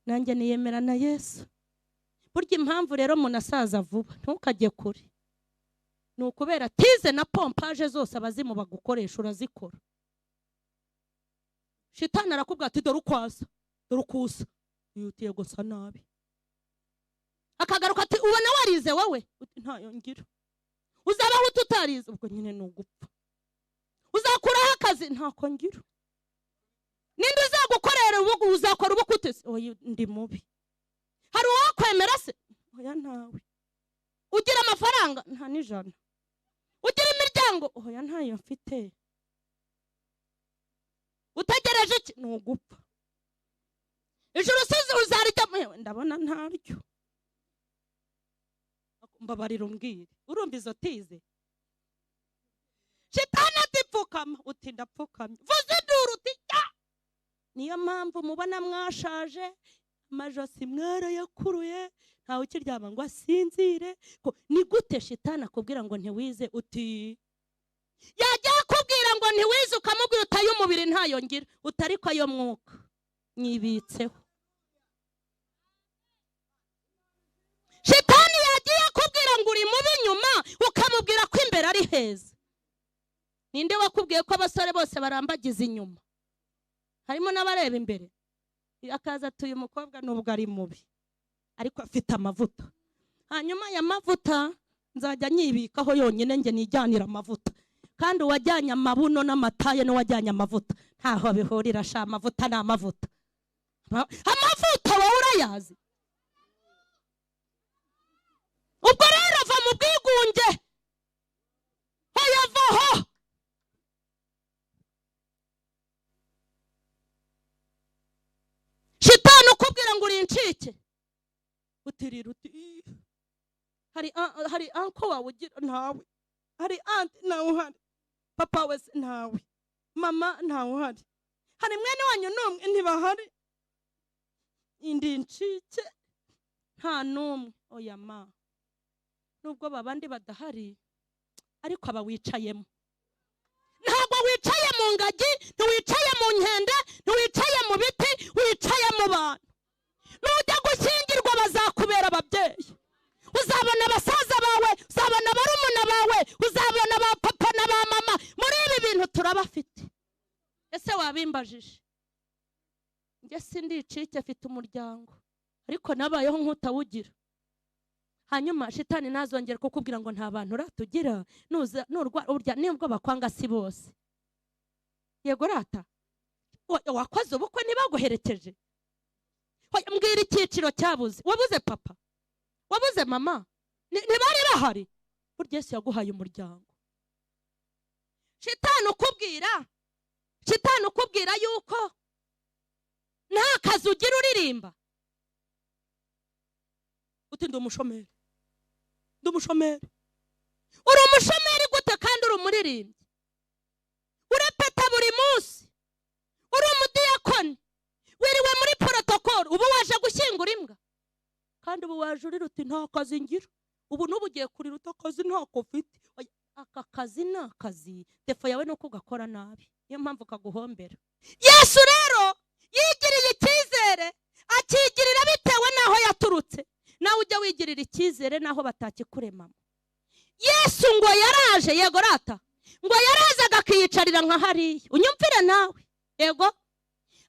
nanjye niyemerana Yesu. Burya impamvu rero munasaza vuba ntukajye kure, ni ukubera tize na pompage zose abazimu bagukoresha urazikora. Shitani arakubwira ati dore ukwaza, dore ukusa, yutiye gusa nabi. Akagaruka ati ubona warize wowe, uti ntayo ngira. Uzabaho utarize, ubwo nyine ni ugupfa. Uzakuraho akazi, ntako ngira. Ninde uzagukorera ubu, uzakora ubukute se? Oya ndi mubi. Hari uwakwemera se? Oya ntawe. Ugira amafaranga? Nta n'ijana. Ugira imiryango? Oya ntayo mfite. Utegereje iki? Ni ugupfa. Ijuru sizi uzarijya? Ndabona ntaryo. Mbabarira umbwire, urumva izo tize? Shitani ati pfukama, uti ndapfukamye. Vuza induru uti ya. Niyo mpamvu mubona mwashaje, amajosi mwarayakuruye, ntawe ukiryama ngo asinzire. Ni gute shitani akubwira ngo ntiwize uti? Yajya akubwira ngo ntiwize ukamubwira utayo umubiri ntayo ngira, utariko ayo mwuka nyibitseho. Shitani yagiye akubwira ngo uri mubi inyuma, ukamubwira ko imbere ari heza. Ninde wakubwiye ko abasore bose barambagiza inyuma? Harimo n'abareba imbere. Akaza atuye umukobwa nubwo ari mubi ariko afite amavuta. Hanyuma ya mavuta nzajya nyibikaho yonyine nge nijyanira amavuta. Kandi uwajyanye amabuno n'amataye n'uwajyanye amavuta ntaho bihurira sha, amavuta ni amavuta. Amavuta wowe urayazi. Ubwo rero ava mu bwigunge, hoyavaho. Shitani ukubwira ngo uri incike, utirira uti hari anko wawe ugira ntawe, hari anti ntawe uhari, papa wese ntawe, mama ntawe uhari, hari mwene wanyu n'umwe ntibahari, indi incike nta n'umwe. Oya ma, nubwo babandi badahari ariko aba wicayemo. Ntabwo wicaye mu ngagi, ntiwicaye mu nkende, ntiwicaye mu biti, wicaye mu bantu. Nujya gushyingirwa bazakubera ababyeyi. Uzabona abasaza bawe, uzabona barumuna bawe, uzabona ba papa na ba mama. Muri ibi bintu turabafite. Ese wabimbajije? Njye sindicike, afite umuryango, ariko nabayeho nk'utawugira. Hanyuma shitani nazongera kukubwira ngo nta bantu ratugira, nuza nurwa urya nibwo bakwanga si bose. Yego rata, wakoze ubukwe ntibaguherekeje. Mbwira icyiciro cyabuze. Wabuze papa, wabuze mama, ntibari bahari. Burya Yesu yaguhaye umuryango. Shitani ukubwira yuko nta kazi ugira uririmba, uti ndi umushomeri, ndi umushomeri. Uri umushomeri gute kandi uri umuririmbyi? Urepeta buri munsi, uri umudiyakoni, wiriwe muri protocol, ubu waje gushyingura imbwa, kandi ubu waje urira uti nta kazi ngira. Ubu n'ubu ugiye kurira uti akazi ntako mfite. Aka kazi ni akazi, defo yawe ni uko ugakora nabi, niyo mpamvu kaguhombera. Yesu rero yigiriye icyizere, Akigirira bitewe naho yaturutse. Nawe ujya wigirira icyizere naho batakikuremamo. Yesu ngo yaraje, yego rata, ngo yarazaga akiyicarira nka hariya, unyumvire nawe, yego.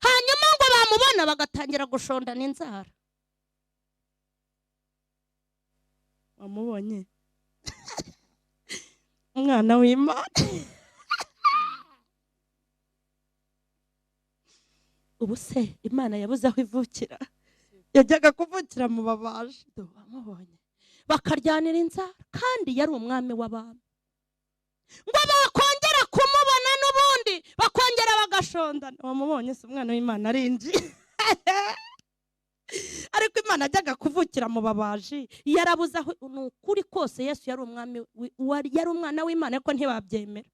Hanyuma ngo bamubona bagatangira gushondana inzara. Wamubonye umwana w'Imana. Ubu se Imana yabuze aho ivukira, yajyaga kuvukira mu babaji. Wamubonye bakaryanira inzara, kandi yari umwami w'abami. Ngo bakongera kumubona n'ubundi bakongera bagashondana. Wamubonye se umwana w'Imana arinjiye. Ariko Imana ajyaga kuvukira mu babaji, yarabuze aho. Ni ukuri kose Yesu yari umwami, yari umwana w'Imana, ariko ntibabyemera.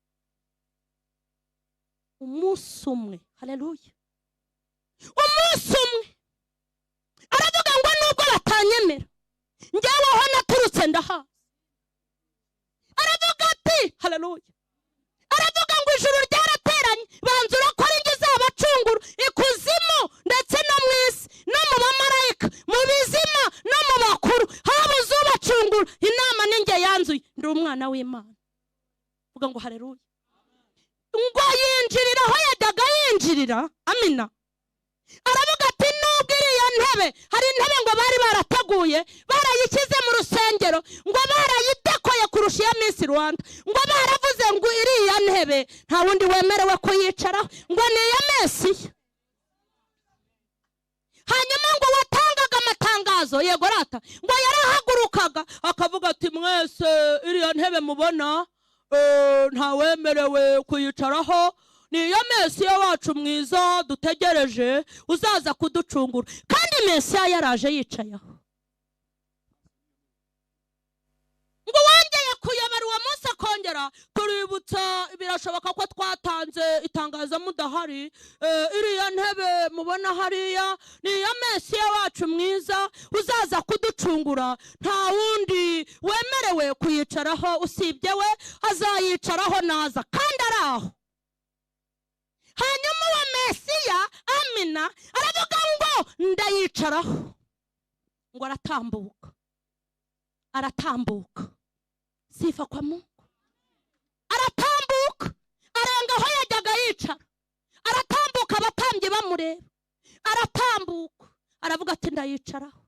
Umunsi umwe, haleluya, umunsi umwe aravuga ngo nubwo batanyemera, njyewe aho naturutse ndahazi. Aravuga ati haleluya, aravuga ngo ijuru ryarateranye, banzura ko ari njye uzabacungura ikuzimu ndetse no mu isi no mu bamarayika, mu bizima no mu bakuru, habuze ubacungura. Inama ni njye yanzuye, ndi umwana w'Imana. Vuga ngo haleluya. Ngo yinjirira aho yajyaga yinjirira, amina. Aravuga ati nubwo iriya ntebe, hari intebe ngo bari barateguye, barayishyize mu rusengero, ngo barayidekoye kurusha iya Miss Rwanda, ngo baravuze ngo iriya ntebe nta wundi wemerewe kuyicaraho, ngo ni iya Mesiya. Hanyuma ngo watangaga amatangazo, yego rata, ngo yarahagurukaga akavuga ati mwese iriya ntebe mubona nta wemerewe kuyicaraho, ni iyo Mesiya wacu mwiza dutegereje uzaza kuducungura. Kandi Mesiya yaraje yicayeho. Ngo wongeye kuyobora uwo munsi akongera tuributsa, birashoboka ko twatanze itangazo mudahari, iriya ntebe mubona hariya ni iya Mesiya wacu mwiza uzaza kuducungura, nta wundi wemerewe kuyicaraho usibye we, azayicaraho naza, kandi ari aho. Hanyuma uwo Mesiya, amina, aravuga ngo ndayicaraho. Ngo aratambuka, aratambuka, sifa kwa Mungu, aratambuka arenga aho yajyaga yicara, aratambuka abatambyi bamureba, aratambuka aravuga ati ndayicaraho,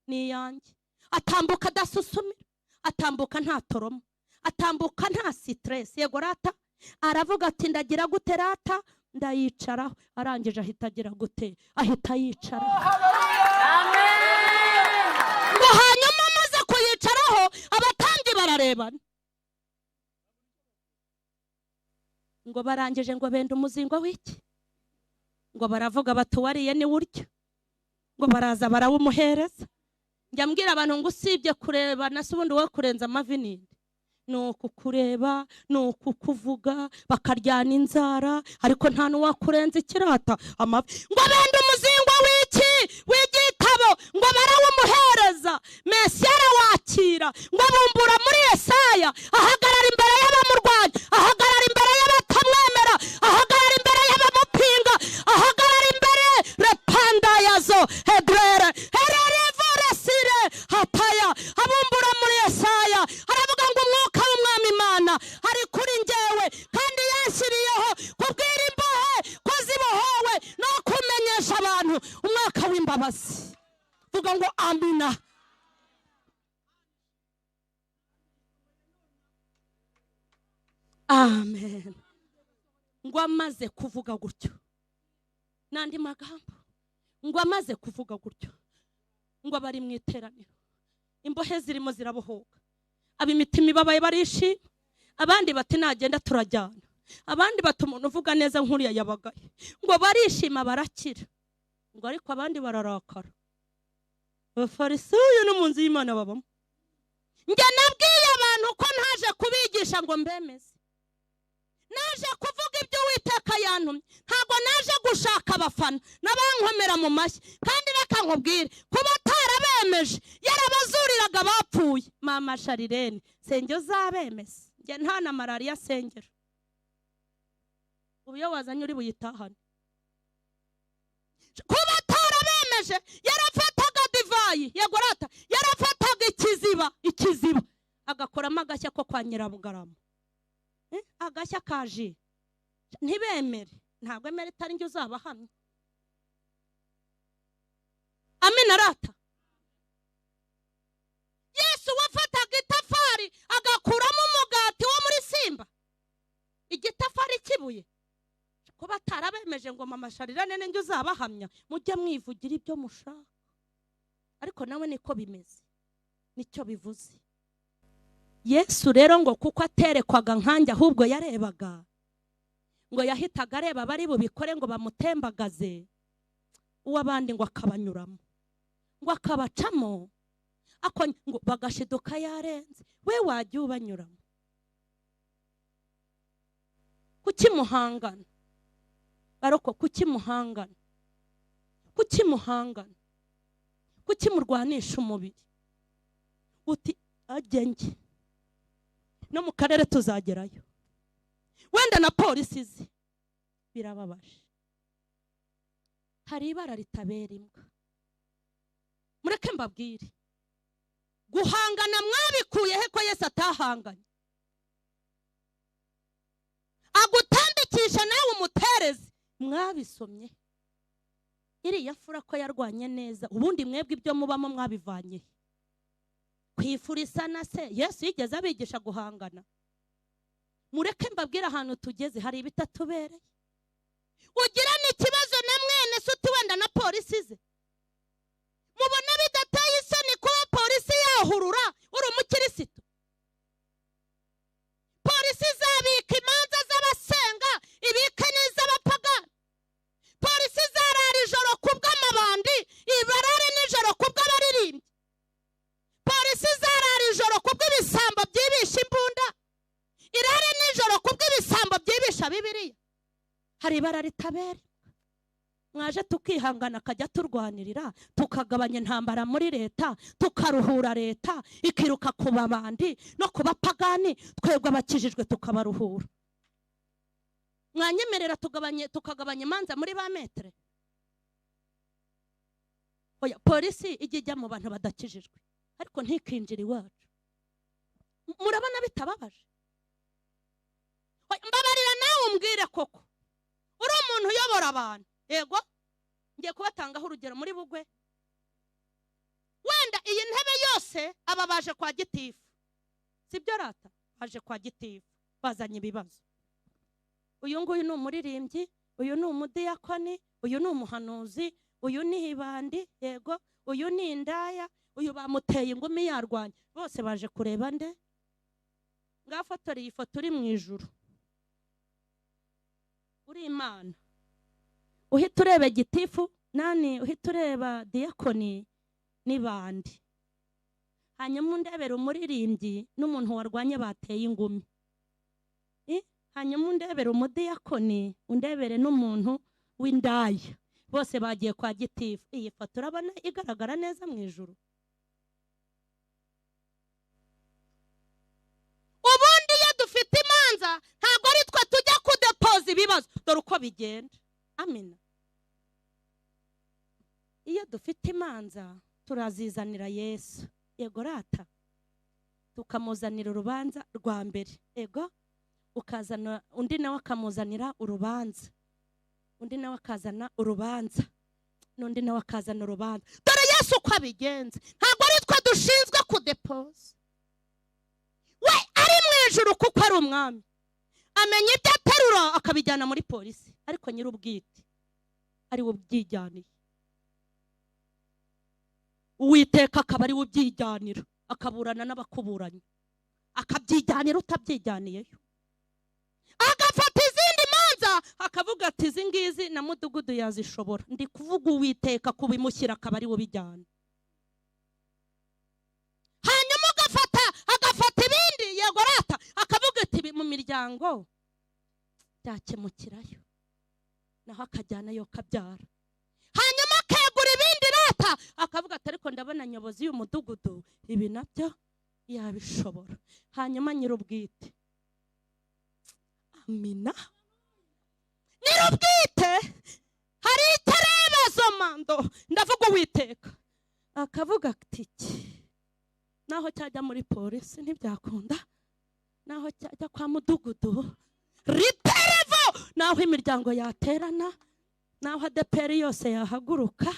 ni iyanjye. Atambuka adasusumira, atambuka nta toroma, atambuka nta stress, yego rata. Aravuga ati ndagira gute rata, ndayicaraho. Arangije ahita agira gute, ahita yicaraho. Amen. Ngo hanyuma amaze kuyicaraho, abatambyi bararebana, ngo barangije ngo benda umuzingo w'iki, ngo baravuga bati wariye ni urya, ngo baraza barawumuhereza. Njya mbwira abantu ngo usibye kureba na se ubundi wo kurenza amavi ninde, ni ukukureba, ni ukukuvuga, bakaryana inzara, ariko nta n'uwakurenza ikirata amavi. Ngo benda umuzingo w'iki, w'igitabo, ngo barawumuhereza. Mesiya arawakira, ngo bumbura muri Yesaya, ahagarara imbere y'abamurwanya, ahagarara imbere y'abatamwemera, ahagarara imbere y'abamupinga, ahagarara imbere repandayazo hedrere hererevoresire hataya, abumbura muri Yesaya, aravuga ngo umwuka w'Umwami Imana ari kuri njyewe, kandi yanshyiriyeho kubwira imbohe ko zibohowe no kumenyesha abantu umwaka w'imbabazi. Vuga ngo amina. Amen. Ngo amaze kuvuga gutyo, n'andi magambo, ngo amaze kuvuga gutyo, ngo abari mu iteraniro, imbohe zirimo zirabohoka, ab'imitima ibabaye barishima, abandi bati nagenda turajyana, abandi bati umuntu uvuga neza nk'uriya yabagaye, ngo barishima barakira, ngo ariko abandi bararakara. Abafarisayo no mu nzu y'Imana babamo. Njye nabwiye abantu ko ntaje kubigisha ngo mbemeze, naje kuvuga ibyo Uwiteka yantumye, ntabwo naje gushaka abafana n'abankomera mu mashyi. Kandi reka nkubwire, kuba atarabemeje yarabazuriraga bapfuye. Mama Sharirene, senge uzabemeze, njye nta na malariya sengera, ubu iyo wazanye uri buyitahane. Kuba atarabemeje Yarabemeje. Yarafataga divayi, yego rata, yarafataga ikiziba agakoramo agashya ko kwa Nyirabugarama, agashya kaji. Ntibemere, ntabwo emere itari njye uzabahamya. Amina rata. Yesu wafataga itafari agakuramo umugati wo muri Simba, igitafari kibuye. Kuba atarabemeje ngo mama Sharirane ninjye uzabahamya, mujye mwivugira ibyo mushaka. Ariko nawe niko bimeze, nicyo bivuze. Yesu rero ngo kuko aterekwaga nkanjye ahubwo yarebaga, ngo yahitaga areba bari bubikore ngo bamutembagaze, uw'abandi ngo akabanyuramo, ngo akabacamo, ngo bagashiduka yarenze. We wajya ubanyuramo. Kuki muhangana? Baroko, kuki muhangana? Kuki muhangana? Kuki murwanisha umubiri? Uti agenge no mu karere tuzagerayo, wenda na polisi izi. Birababaje. Hari ibara ritabera imbwa. Mureke mbabwire, guhangana mwabikuye he ko Yesu atahanganye? Agutambikisha nawe umutereze. Mwabisomye iriya fura ko yarwanye neza. Ubundi mwebwe ibyo mubamo mwabivanye kwifurisa na se. Yesu yigeze abigisha guhangana? Mureke mbabwire ahantu tugeze hari ibitatubereye. Ugirana ikibazo na mwene se uti wenda na polisi ze, mubona bidateye isoni kuba polisi yahurura uri umukirisitu? Polisi izabika imanza z'abasenga, ibike n'iz'abapagani. Polisi izarara ijoro kubw'amabandi, ibarare nijoro kubw'abaririmbyi. Polisi izarara ijoro kubw'ibisambo byibisha imbunda, irare nijoro kubw'ibisambo byibisha Bibiliya. Hari ibara ritabera. Mwaje tukihangana akajya turwanirira, tukagabanya intambara muri leta, tukaruhura leta ikiruka ku babandi no ku bapagani, twebwe abakijijwe tukabaruhura. Mwanyemerera tukagabanya imanza muri ba metere? Oya, polisi ijya ijya mu bantu badakijijwe, ariko ntikinjira iwacu. Murabona bitababaje? Mbabarira nawe umbwire koko, uri umuntu uyobora abantu. Yego, ngiye kubatangaho urugero muri Bugwe. Wenda iyi ntebe yose aba baje kwa gitifu, sibyo rata? Baje kwa gitifu bazanye ibibazo. Uyu nguyu ni umuririmbyi, uyu ni umudiyakoni, uyu ni umuhanuzi, uyu ni ibandi, yego, uyu ni indaya, uyu bamuteye ingumi yarwanya. Bose baje kureba nde? Ngafotora iyi foto uri mu ijuru, uri Imana. Uhita ureba gitifu nani, uhita ureba diyakoni n'ibandi, hanyuma undebera umuririmbyi n'umuntu warwanye bateye ingumi, hanyuma undebera umudiyakoni, undebere n'umuntu w'indaya. Bose bagiye kwa gitifu. Iyi foto urabona igaragara neza mu ijuru? Ubundi iyo dufite imanza ntabwo ari twe tujya kudepoza ibibazo. Dore uko bigenda. Amina. Iyo dufite imanza turazizanira Yesu, yego rata, tukamuzanira urubanza rwa mbere, yego, ukazana undi nawe akamuzanira urubanza, undi nawe akazana urubanza, n'undi nawe akazana urubanza. Dore Yesu uko abigenza. Ntabwo ari twe dushinzwe kudepoza. We ari mu ijuru kuko ari umwami, amenya ibyo aterura akabijyana muri polisi, ariko nyir'ubwite ari we ubyijyaniye. Uwiteka akaba ari we ubyijyanira, akaburana n'abakuburanye, akabyijyanira utabyijyaniyeyo. Agafata izindi manza akavuga ati izi ngizi na mudugudu yazishobora. Ndi kuvuga Uwiteka kubimushyira akaba ari we ubijyana. Hanyuma agafata ibindi, yego rata, akavuga ati mu miryango byakemukirayo, naho akajyanayo kabyara. Hanyuma akegura ibindi rata, akavuga ati ariko ndabona nyobozi y'umudugudu ibi nabyo yabishobora. Hanyuma nyir'ubwite, amina, nyir'ubwite hari icyo areba zo mando. Ndavuga Akavuga ati iki naho cyajya muri polisi ntibyakunda, naho cyajya kwa mudugudu riterevo, naho imiryango yaterana, naho ADEPR yose yahaguruka,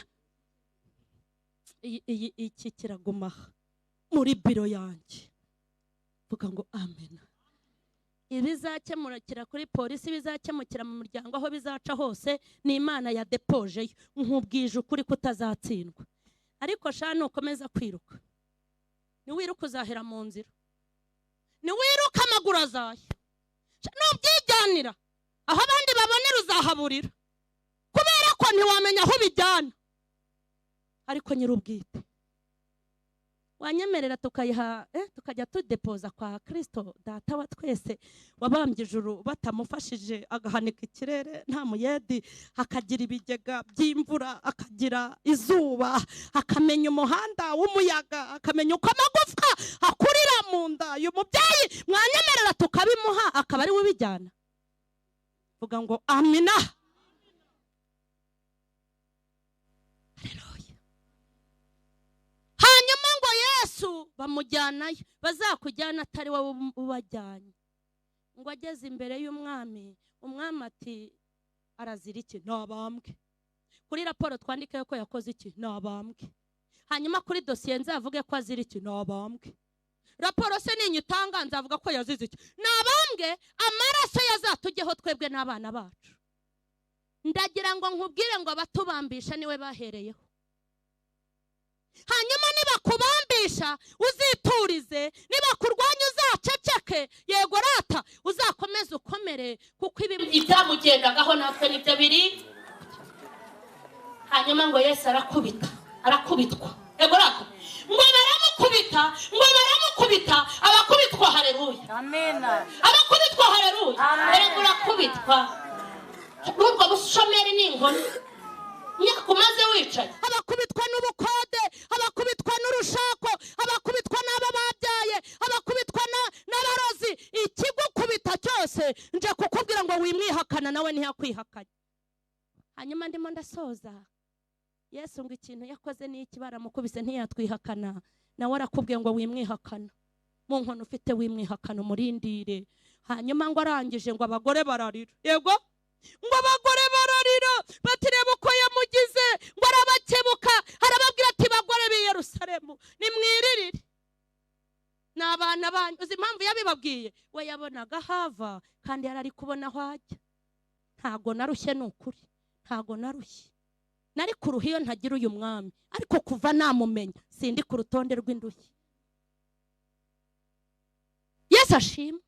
iki kiraguma muri biro yanjye. Vuga ngo amen. Ibizakemukira kuri polisi, bizakemukira mu muryango, aho bizaca hose ni Imana ya depojeyo. Nkubwije ukuri kutazatsindwa. Ariko sha nukomeza kwiruka, niwiruka uzahera mu nzira, niwiruka amaguru azashya, nubyijyanira aho abandi babonera uzahaburira, kubera ko ntiwamenya aho bijyana. Ariko nyirubwite wanyemerera tukayiha, tukajya tudepoza kwa Kristo data wa twese wabambye ijuru batamufashije, agahanika ikirere nta muyedi, akagira ibigega by'imvura, akagira izuba, akamenya umuhanda w'umuyaga, akamenya uko amagufwa akurira mu nda y'umubyeyi. Mwanyemerera tukabimuha akaba ari we ubijyana. Vuga ngo amina. Haleluya. Hanyuma ngo Yesu bamujyanayo, bazakujyana atari wowe ubajyanye. Ngo ageze imbere y'umwami, umwami ati arazira iki? Nabambwe. Kuri raporo twandike ko yakoze iki? Nabambwe. Hanyuma kuri dosiye nzavuge ko azira iki? Nabambwe. Raporo se ninyitanga nzavuga ko yazize iki? Nabambwe. Amaraso yazatujyeho twebwe n'abana bacu. Ndagira ngo nkubwire ngo abatubambisha niwe bahereyeho. Hanyuma nibakubambisha uziturize, nibakurwanya uzaceceke, yego rata uzakomeza ukomere, kuko ibi ibyamugendagaho natwe nibyo biri. Hanyuma ngo Yesu arakubita, arakubitwa, yego rata, ngo baramukubita, ngo baramukubita, abakubitwa haleluya, Amen. Abakubitwa haleluya. Erega urakubitwa n'ubwo bushomeri n'inkoni umaze wicaye. Abakubitwa n'ubukode, abakubitwa n'urushako, abakubitwa n'abo babyaye, abakubitwa n'abarozi. Ikigukubita cyose nje kukubwira ngo wimwihakana, nawe ntiyakwihakanye. Hanyuma ndimo ndasoza, Yesu ngo ikintu yakoze ni iki? Baramukubise ntiyatwihakana, nawe arakubwiye ngo wimwihakana. Mu nkono ufite wimwihakana, umurindire. Hanyuma ngo arangije ngo abagore bararira, yego ngo abagore bararira, bati reba uko yamugize. Ngo arabakebuka, arababwira ati bagore b'i Yerusalemu nimwiririre, ni abana banyu. Uzi impamvu yabibabwiye? We yabonaga hava kandi yari ari kubona aho ajya. Ntago narushye, ni ukuri, ntago narushye. Nari kuruha iyo ntagira uyu mwami, ariko kuva namumenya sindi ku rutonde rw'indushyi. Yesu ashimwe.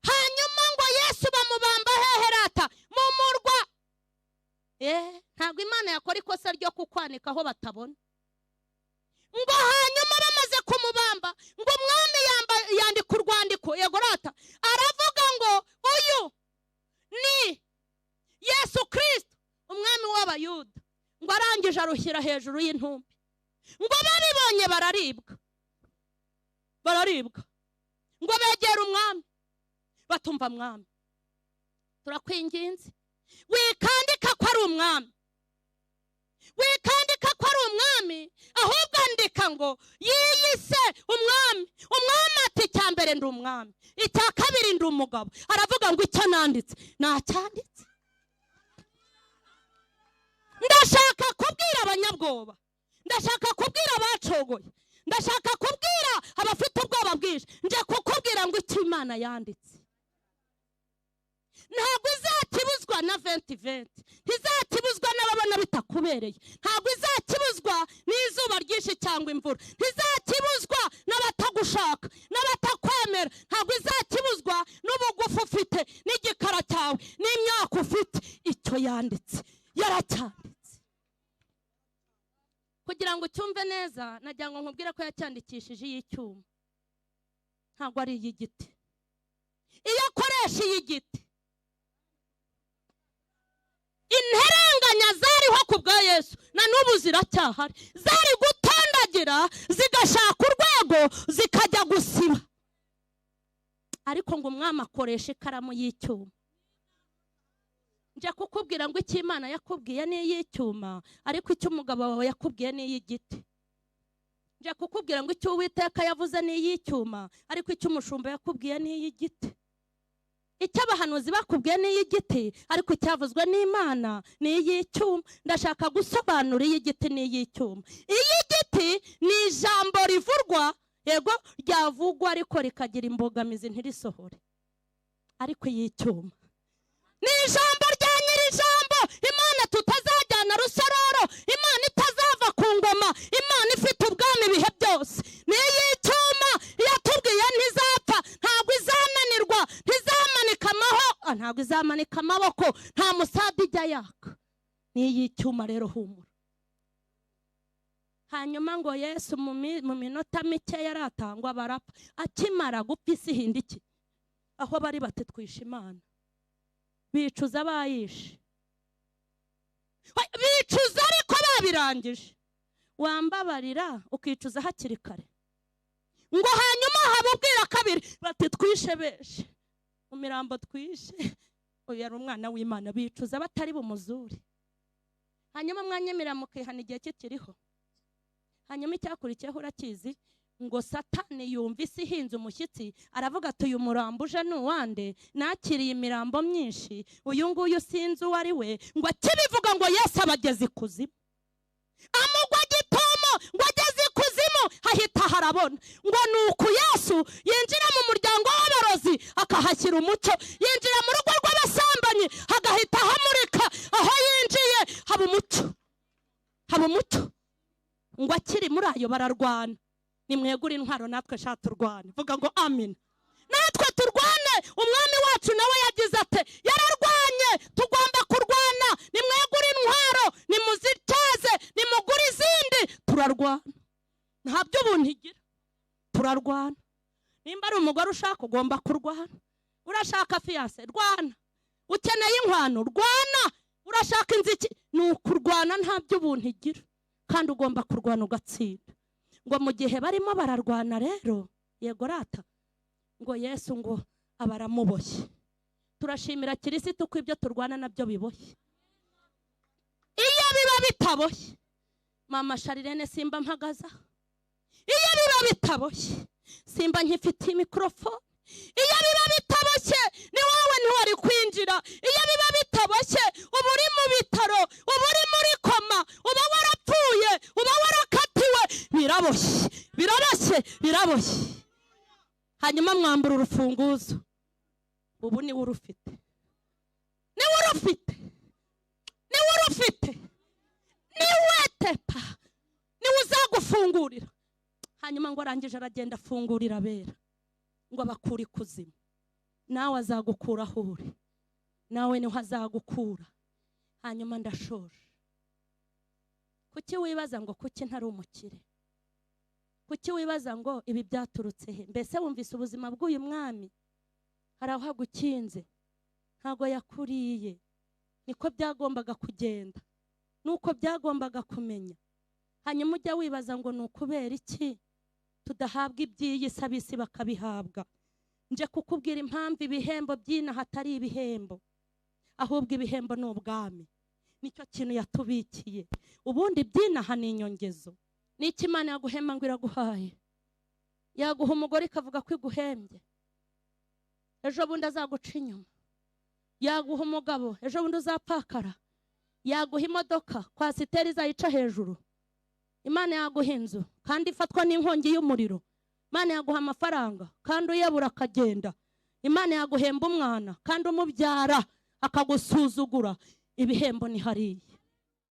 Hanyuma ngo Yesu bamubamba heherata mu murwa. Ntabwo Imana yakora ikosa ryo kukwanika aho batabona. Ngo hanyuma bamaze kumubamba, ngo umwami yandika urwandiko, yego rata, aravuga ngo uyu ni Yesu Kristo umwami w'Abayuda. Ngo arangije arushyira hejuru y'intumbi. Ngo babibonye bararibwa, bararibwa. Ngo begera umwami, batumva mwami turakwinginze, wikandika ko ari umwami, wikandika ko ari umwami, ahubwo andika ngo yiyise umwami. Umwami ati icya mbere ndi umwami, icya kabiri ndi umugabo. Aravuga ngo icyo nanditse nacyanditse. Ndashaka kubwira abanyabwoba, ndashaka kubwira abacogoye, ndashaka kubwira abafite ubwoba bwinshi, nje kukubwira ngo icyo Imana yanditse ntabwo izakibuzwa na 2020, ntizakibuzwa n'ababona bitakubereye, ntabwo izakibuzwa n'izuba ryinshi cyangwa imvura, ntizakibuzwa n'abatagushaka n'abatakwemera, ntabwo izakibuzwa n'ubugufu ufite n'igikara cyawe n'imyaka ufite. Icyo yanditse yaracyanditse. Kugira ngo ucyumve neza, nagira ngo nkubwire ko yacyandikishije iy'icyuma, ntabwo ari iy'igiti. Iyo akoresha iy'igiti, interenganya zariho ku bwa Yesu na n'ubu ziracyahari, zari gutondagira zigashaka urwego zikajya gusiba. Ariko ngo umwami akoresha ikaramu y'icyuma. Nje kukubwira ngo icyo Imana yakubwiye ni iy'icyuma, ariko icyo umugabo wawe yakubwiye ni iy'igiti. Nje kukubwira ngo icyo Uwiteka yavuze ni iy'icyuma, ariko icyo umushumba yakubwiye ni iy'igiti. Icyo abahanuzi bakubwiye ni iy'igiti, ariko icyavuzwe n'Imana ni iy'icyuma. Ndashaka gusobanura iy'igiti ni iy'icyuma. Iy'igiti ni ijambo rivurwa, yego ryavugwa ariko rikagira imbogamizi ntirisohore. Ariko iy'icyuma ni ijambo rya nyir'ijambo, Imana tutazajyana rusororo, Imana itazava ku ngoma, Imana ifite ubwami ibihe byose. Ni iy'icyuma, yatubwiye ntizapfa, ntabwo izananirwa, ntizamanika amaho, ntabwo izamanika amaboko, nta musada ijya yaka. Ni iy'icyuma rero, humura. Hanyuma ngo Yesu mu minota mike yaratangwa barapfa. Akimara gupfa isi ihinda iki? Aho bari bati twishe Imana. Bicuza bayishe, bicuza ariko babirangije. Wambabarira ukicuza hakiri kare. Ngo hanyuma habubwira kabiri bati twishe beshe mu mirambo twishe, uyu yari umwana w'Imana. Bicuza batari bumuzure. Hanyuma mwanyemera mukihana igihe kikiriho. Hanyuma icyakurikiyeho urakizi, ngo Satani yumva isi ihinze umushyitsi, aravuga ati uyu murambo uje ni uwande? Nakiriye imirambo myinshi, uyu nguyu sinzi uwo ari we. Ngo akibivuga ngo Yesu abageze ikuzimu, amugwa gitomo ngo ageze ikuzimu hahita harabona. Ngo nuko Yesu yinjira mu muryango w'abarozi akahashyira umucyo, yinjira mu rugo rw'abasambanyi hagahita hamurika, aho yinjiye haba umucyo, haba umucyo. Ngo akiri muri ayo bararwana. Nimwegure intwaro natwe sha turwane. Vuga ngo amen. Natwe turwane. Umwami wacu nawe yagize ate? Yararwanye. Tugomba kurwana. Nimwegure intwaro, nimuzityaze, nimugure izindi. Turarwana, nta by'ubuntu igira. Turarwana. Nimba ari umugore ushaka ugomba kurwana. Urashaka fiance, rwana. Ukeneye inkwano, rwana. Urashaka inziki, ni ukurwana, nta by'ubuntu igira. Kandi ugomba kurwana ugatsinda. Ngo mu gihe barimo bararwana rero, yego rata, ngo Yesu ngo abaramuboshye. Turashimira Kirisitu ko ibyo turwana nabyo biboshye. Iyo biba bitaboshye, mama Sharirene simba mpagaza. Iyo biba bitaboshye, simba nkifite mikrofone. Iyo biba bitaboshye, ni wowe ntiwari kwinjira. Iyo biba bitaboshye, uba uri mu bitaro, uba uri muri koma, uba warapfuye, uba warakatiwe. Biraboshye, biraboshye, biraboshye. Hanyuma mwambura urufunguzo. Ubu niwe urufite, niwe urufite, niwe urufite, niwe tepa, niwe uzagufungurira. Hanyuma ngo arangije aragenda afungurira abera, ngo abakure ikuzimu. Nawe azagukura aho uri, nawe niho azagukura. Hanyuma ndashoje. Kuki wibaza ngo kuki ntari umukire? Kuki wibaza ngo ibi byaturutse he? Mbese wumvise ubuzima bw'uyu mwami? Hari aho agukinze, ntago yakuriye. Niko byagombaga kugenda, nuko byagombaga kumenya. Hanyuma ujya wibaza ngo ni ukubera iki tudahabwa iby'iyi si, ab'isi bakabihabwa? Nje kukubwira impamvu ibihembo by'inaha atari ibihembo, ahubwo ibihembo ni ubwami. Nicyo kintu yatubikiye. Ubundi by'inaha ni inyongezo. N'icyo Imana yaguhemba ngo iraguhaye. Yaguha umugore ikavuga ko iguhembye, ejo bundi azaguca inyuma. Yaguha umugabo, ejo bundi uzapakara. Yaguha imodoka, kwasiteri izayica hejuru. Imana yaguha inzu kandi ifatwa n'inkongi y'umuriro. Imana yaguha amafaranga kandi uyabura akagenda. Imana yaguhemba umwana kandi umubyara akagusuzugura. Ibihembo ni hariya.